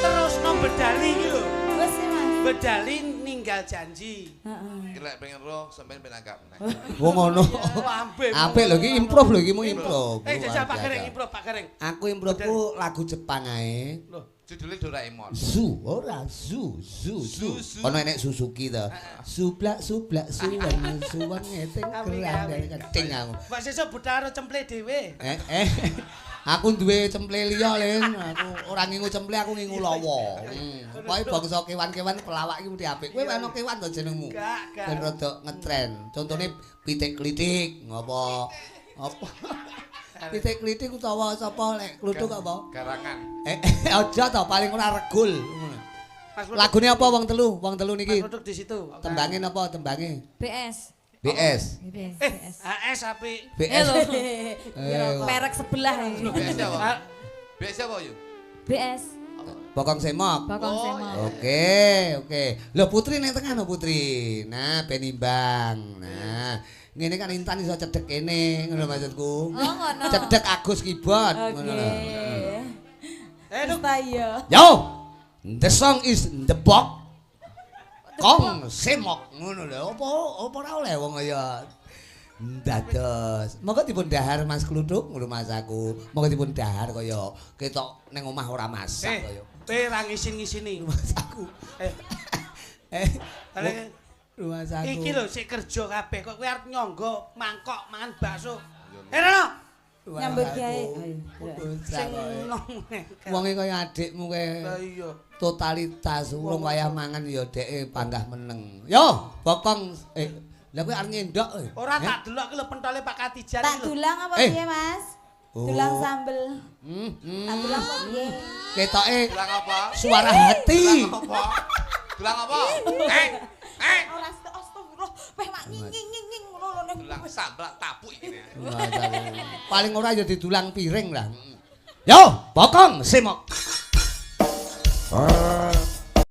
terus no bedali iki lho. Wes sih, Mas. Bedali ninggal janji. Heeh. Iki lek pengen roh sampean ben anggap meneh. Wong ngono. Lambe. Apik lho iki improv lho iki mung improv. Eh jajal Pak Gareng improv Pak Gareng. Aku improvku lagu Jepang ae. Loh, Judulnya Doraemon. Zu ora zu zu zu. Zu, zu. Ono enek Suzuki to. Sublak sublak suwen suwen ngeting Apik, gerang apik. keting aku. Mbak sesuk budal karo cemple dhewe. Eh eh. Aku duwe cemple liya, Lin. Aku ora ngingu cemple, aku ngingu lawa. Pokoke bangsa kewan-kewan pelawak iki mesti apik. Kowe ana kewan to jenengmu? Gak, gak. Ben rada ngetren. Contone pitik klitik, ngapa? Apa? Pitik klitik utawa sapa lek kluthuk apa? Garangan. Aja to, paling ora regul ngono. Mas Kluthuk. Lagune apa wong telu? Wong telu Mas niki. Kluthuk di situ. Tembange napa tembange? BS. BS. BS. Eh, BS. HS apik. BS. lho. Eh, Merek sebelah ini. BS apa? Ah, BS apa yu? BS. Bokong semok. Bokong Oh, semok. Oke, oke. Lho Putri ning tengah no Putri. Nah, ben imbang. Nah, ngene kan Intan iso cedhek kene, ngono maksudku. Oh, ngono. Cedhek Agus keyboard Oke. ngono lho. Eh, Duk. Ta iya. Yo. The song is the box. Kong semok ngono lho. Apa apa ora oleh wong kaya dados. Monggo dipun dahar Mas Kluthuk ngono Mas aku. Monggo dipun dahar kaya ketok ning omah ora masak Eh, kaya. kowe ra ngisin-ngisini. Mas aku. Eh, Eh, balik. rumah aku. Iki lho sik kerja kabeh kok kowe arep nyangga mangkok mangan bakso. Eh, Reno. Nyambut gawe. Sing nom. Wonge kaya adikmu kae. Lah iya. Totalitas urung wayah mangan ya dheke panggah meneng. Yo, bokong lha kowe arep ngendok. Ora tak delok ki lho pentole Pak Katijan Tak iki lho. dulang apa Eh. piye, Mas? Oh. Dulang sambel. Tak dulang apa piye? Ketoke Dulang apa? suara hati. Dulang apa? Dulang apa? Eh, eh. Ora astagfirullah. Peh mak nying nying nying nying ngono lho ning. Dulang sambel tapuk iki. Paling ora ya didulang piring lah. Yo, bokong semok.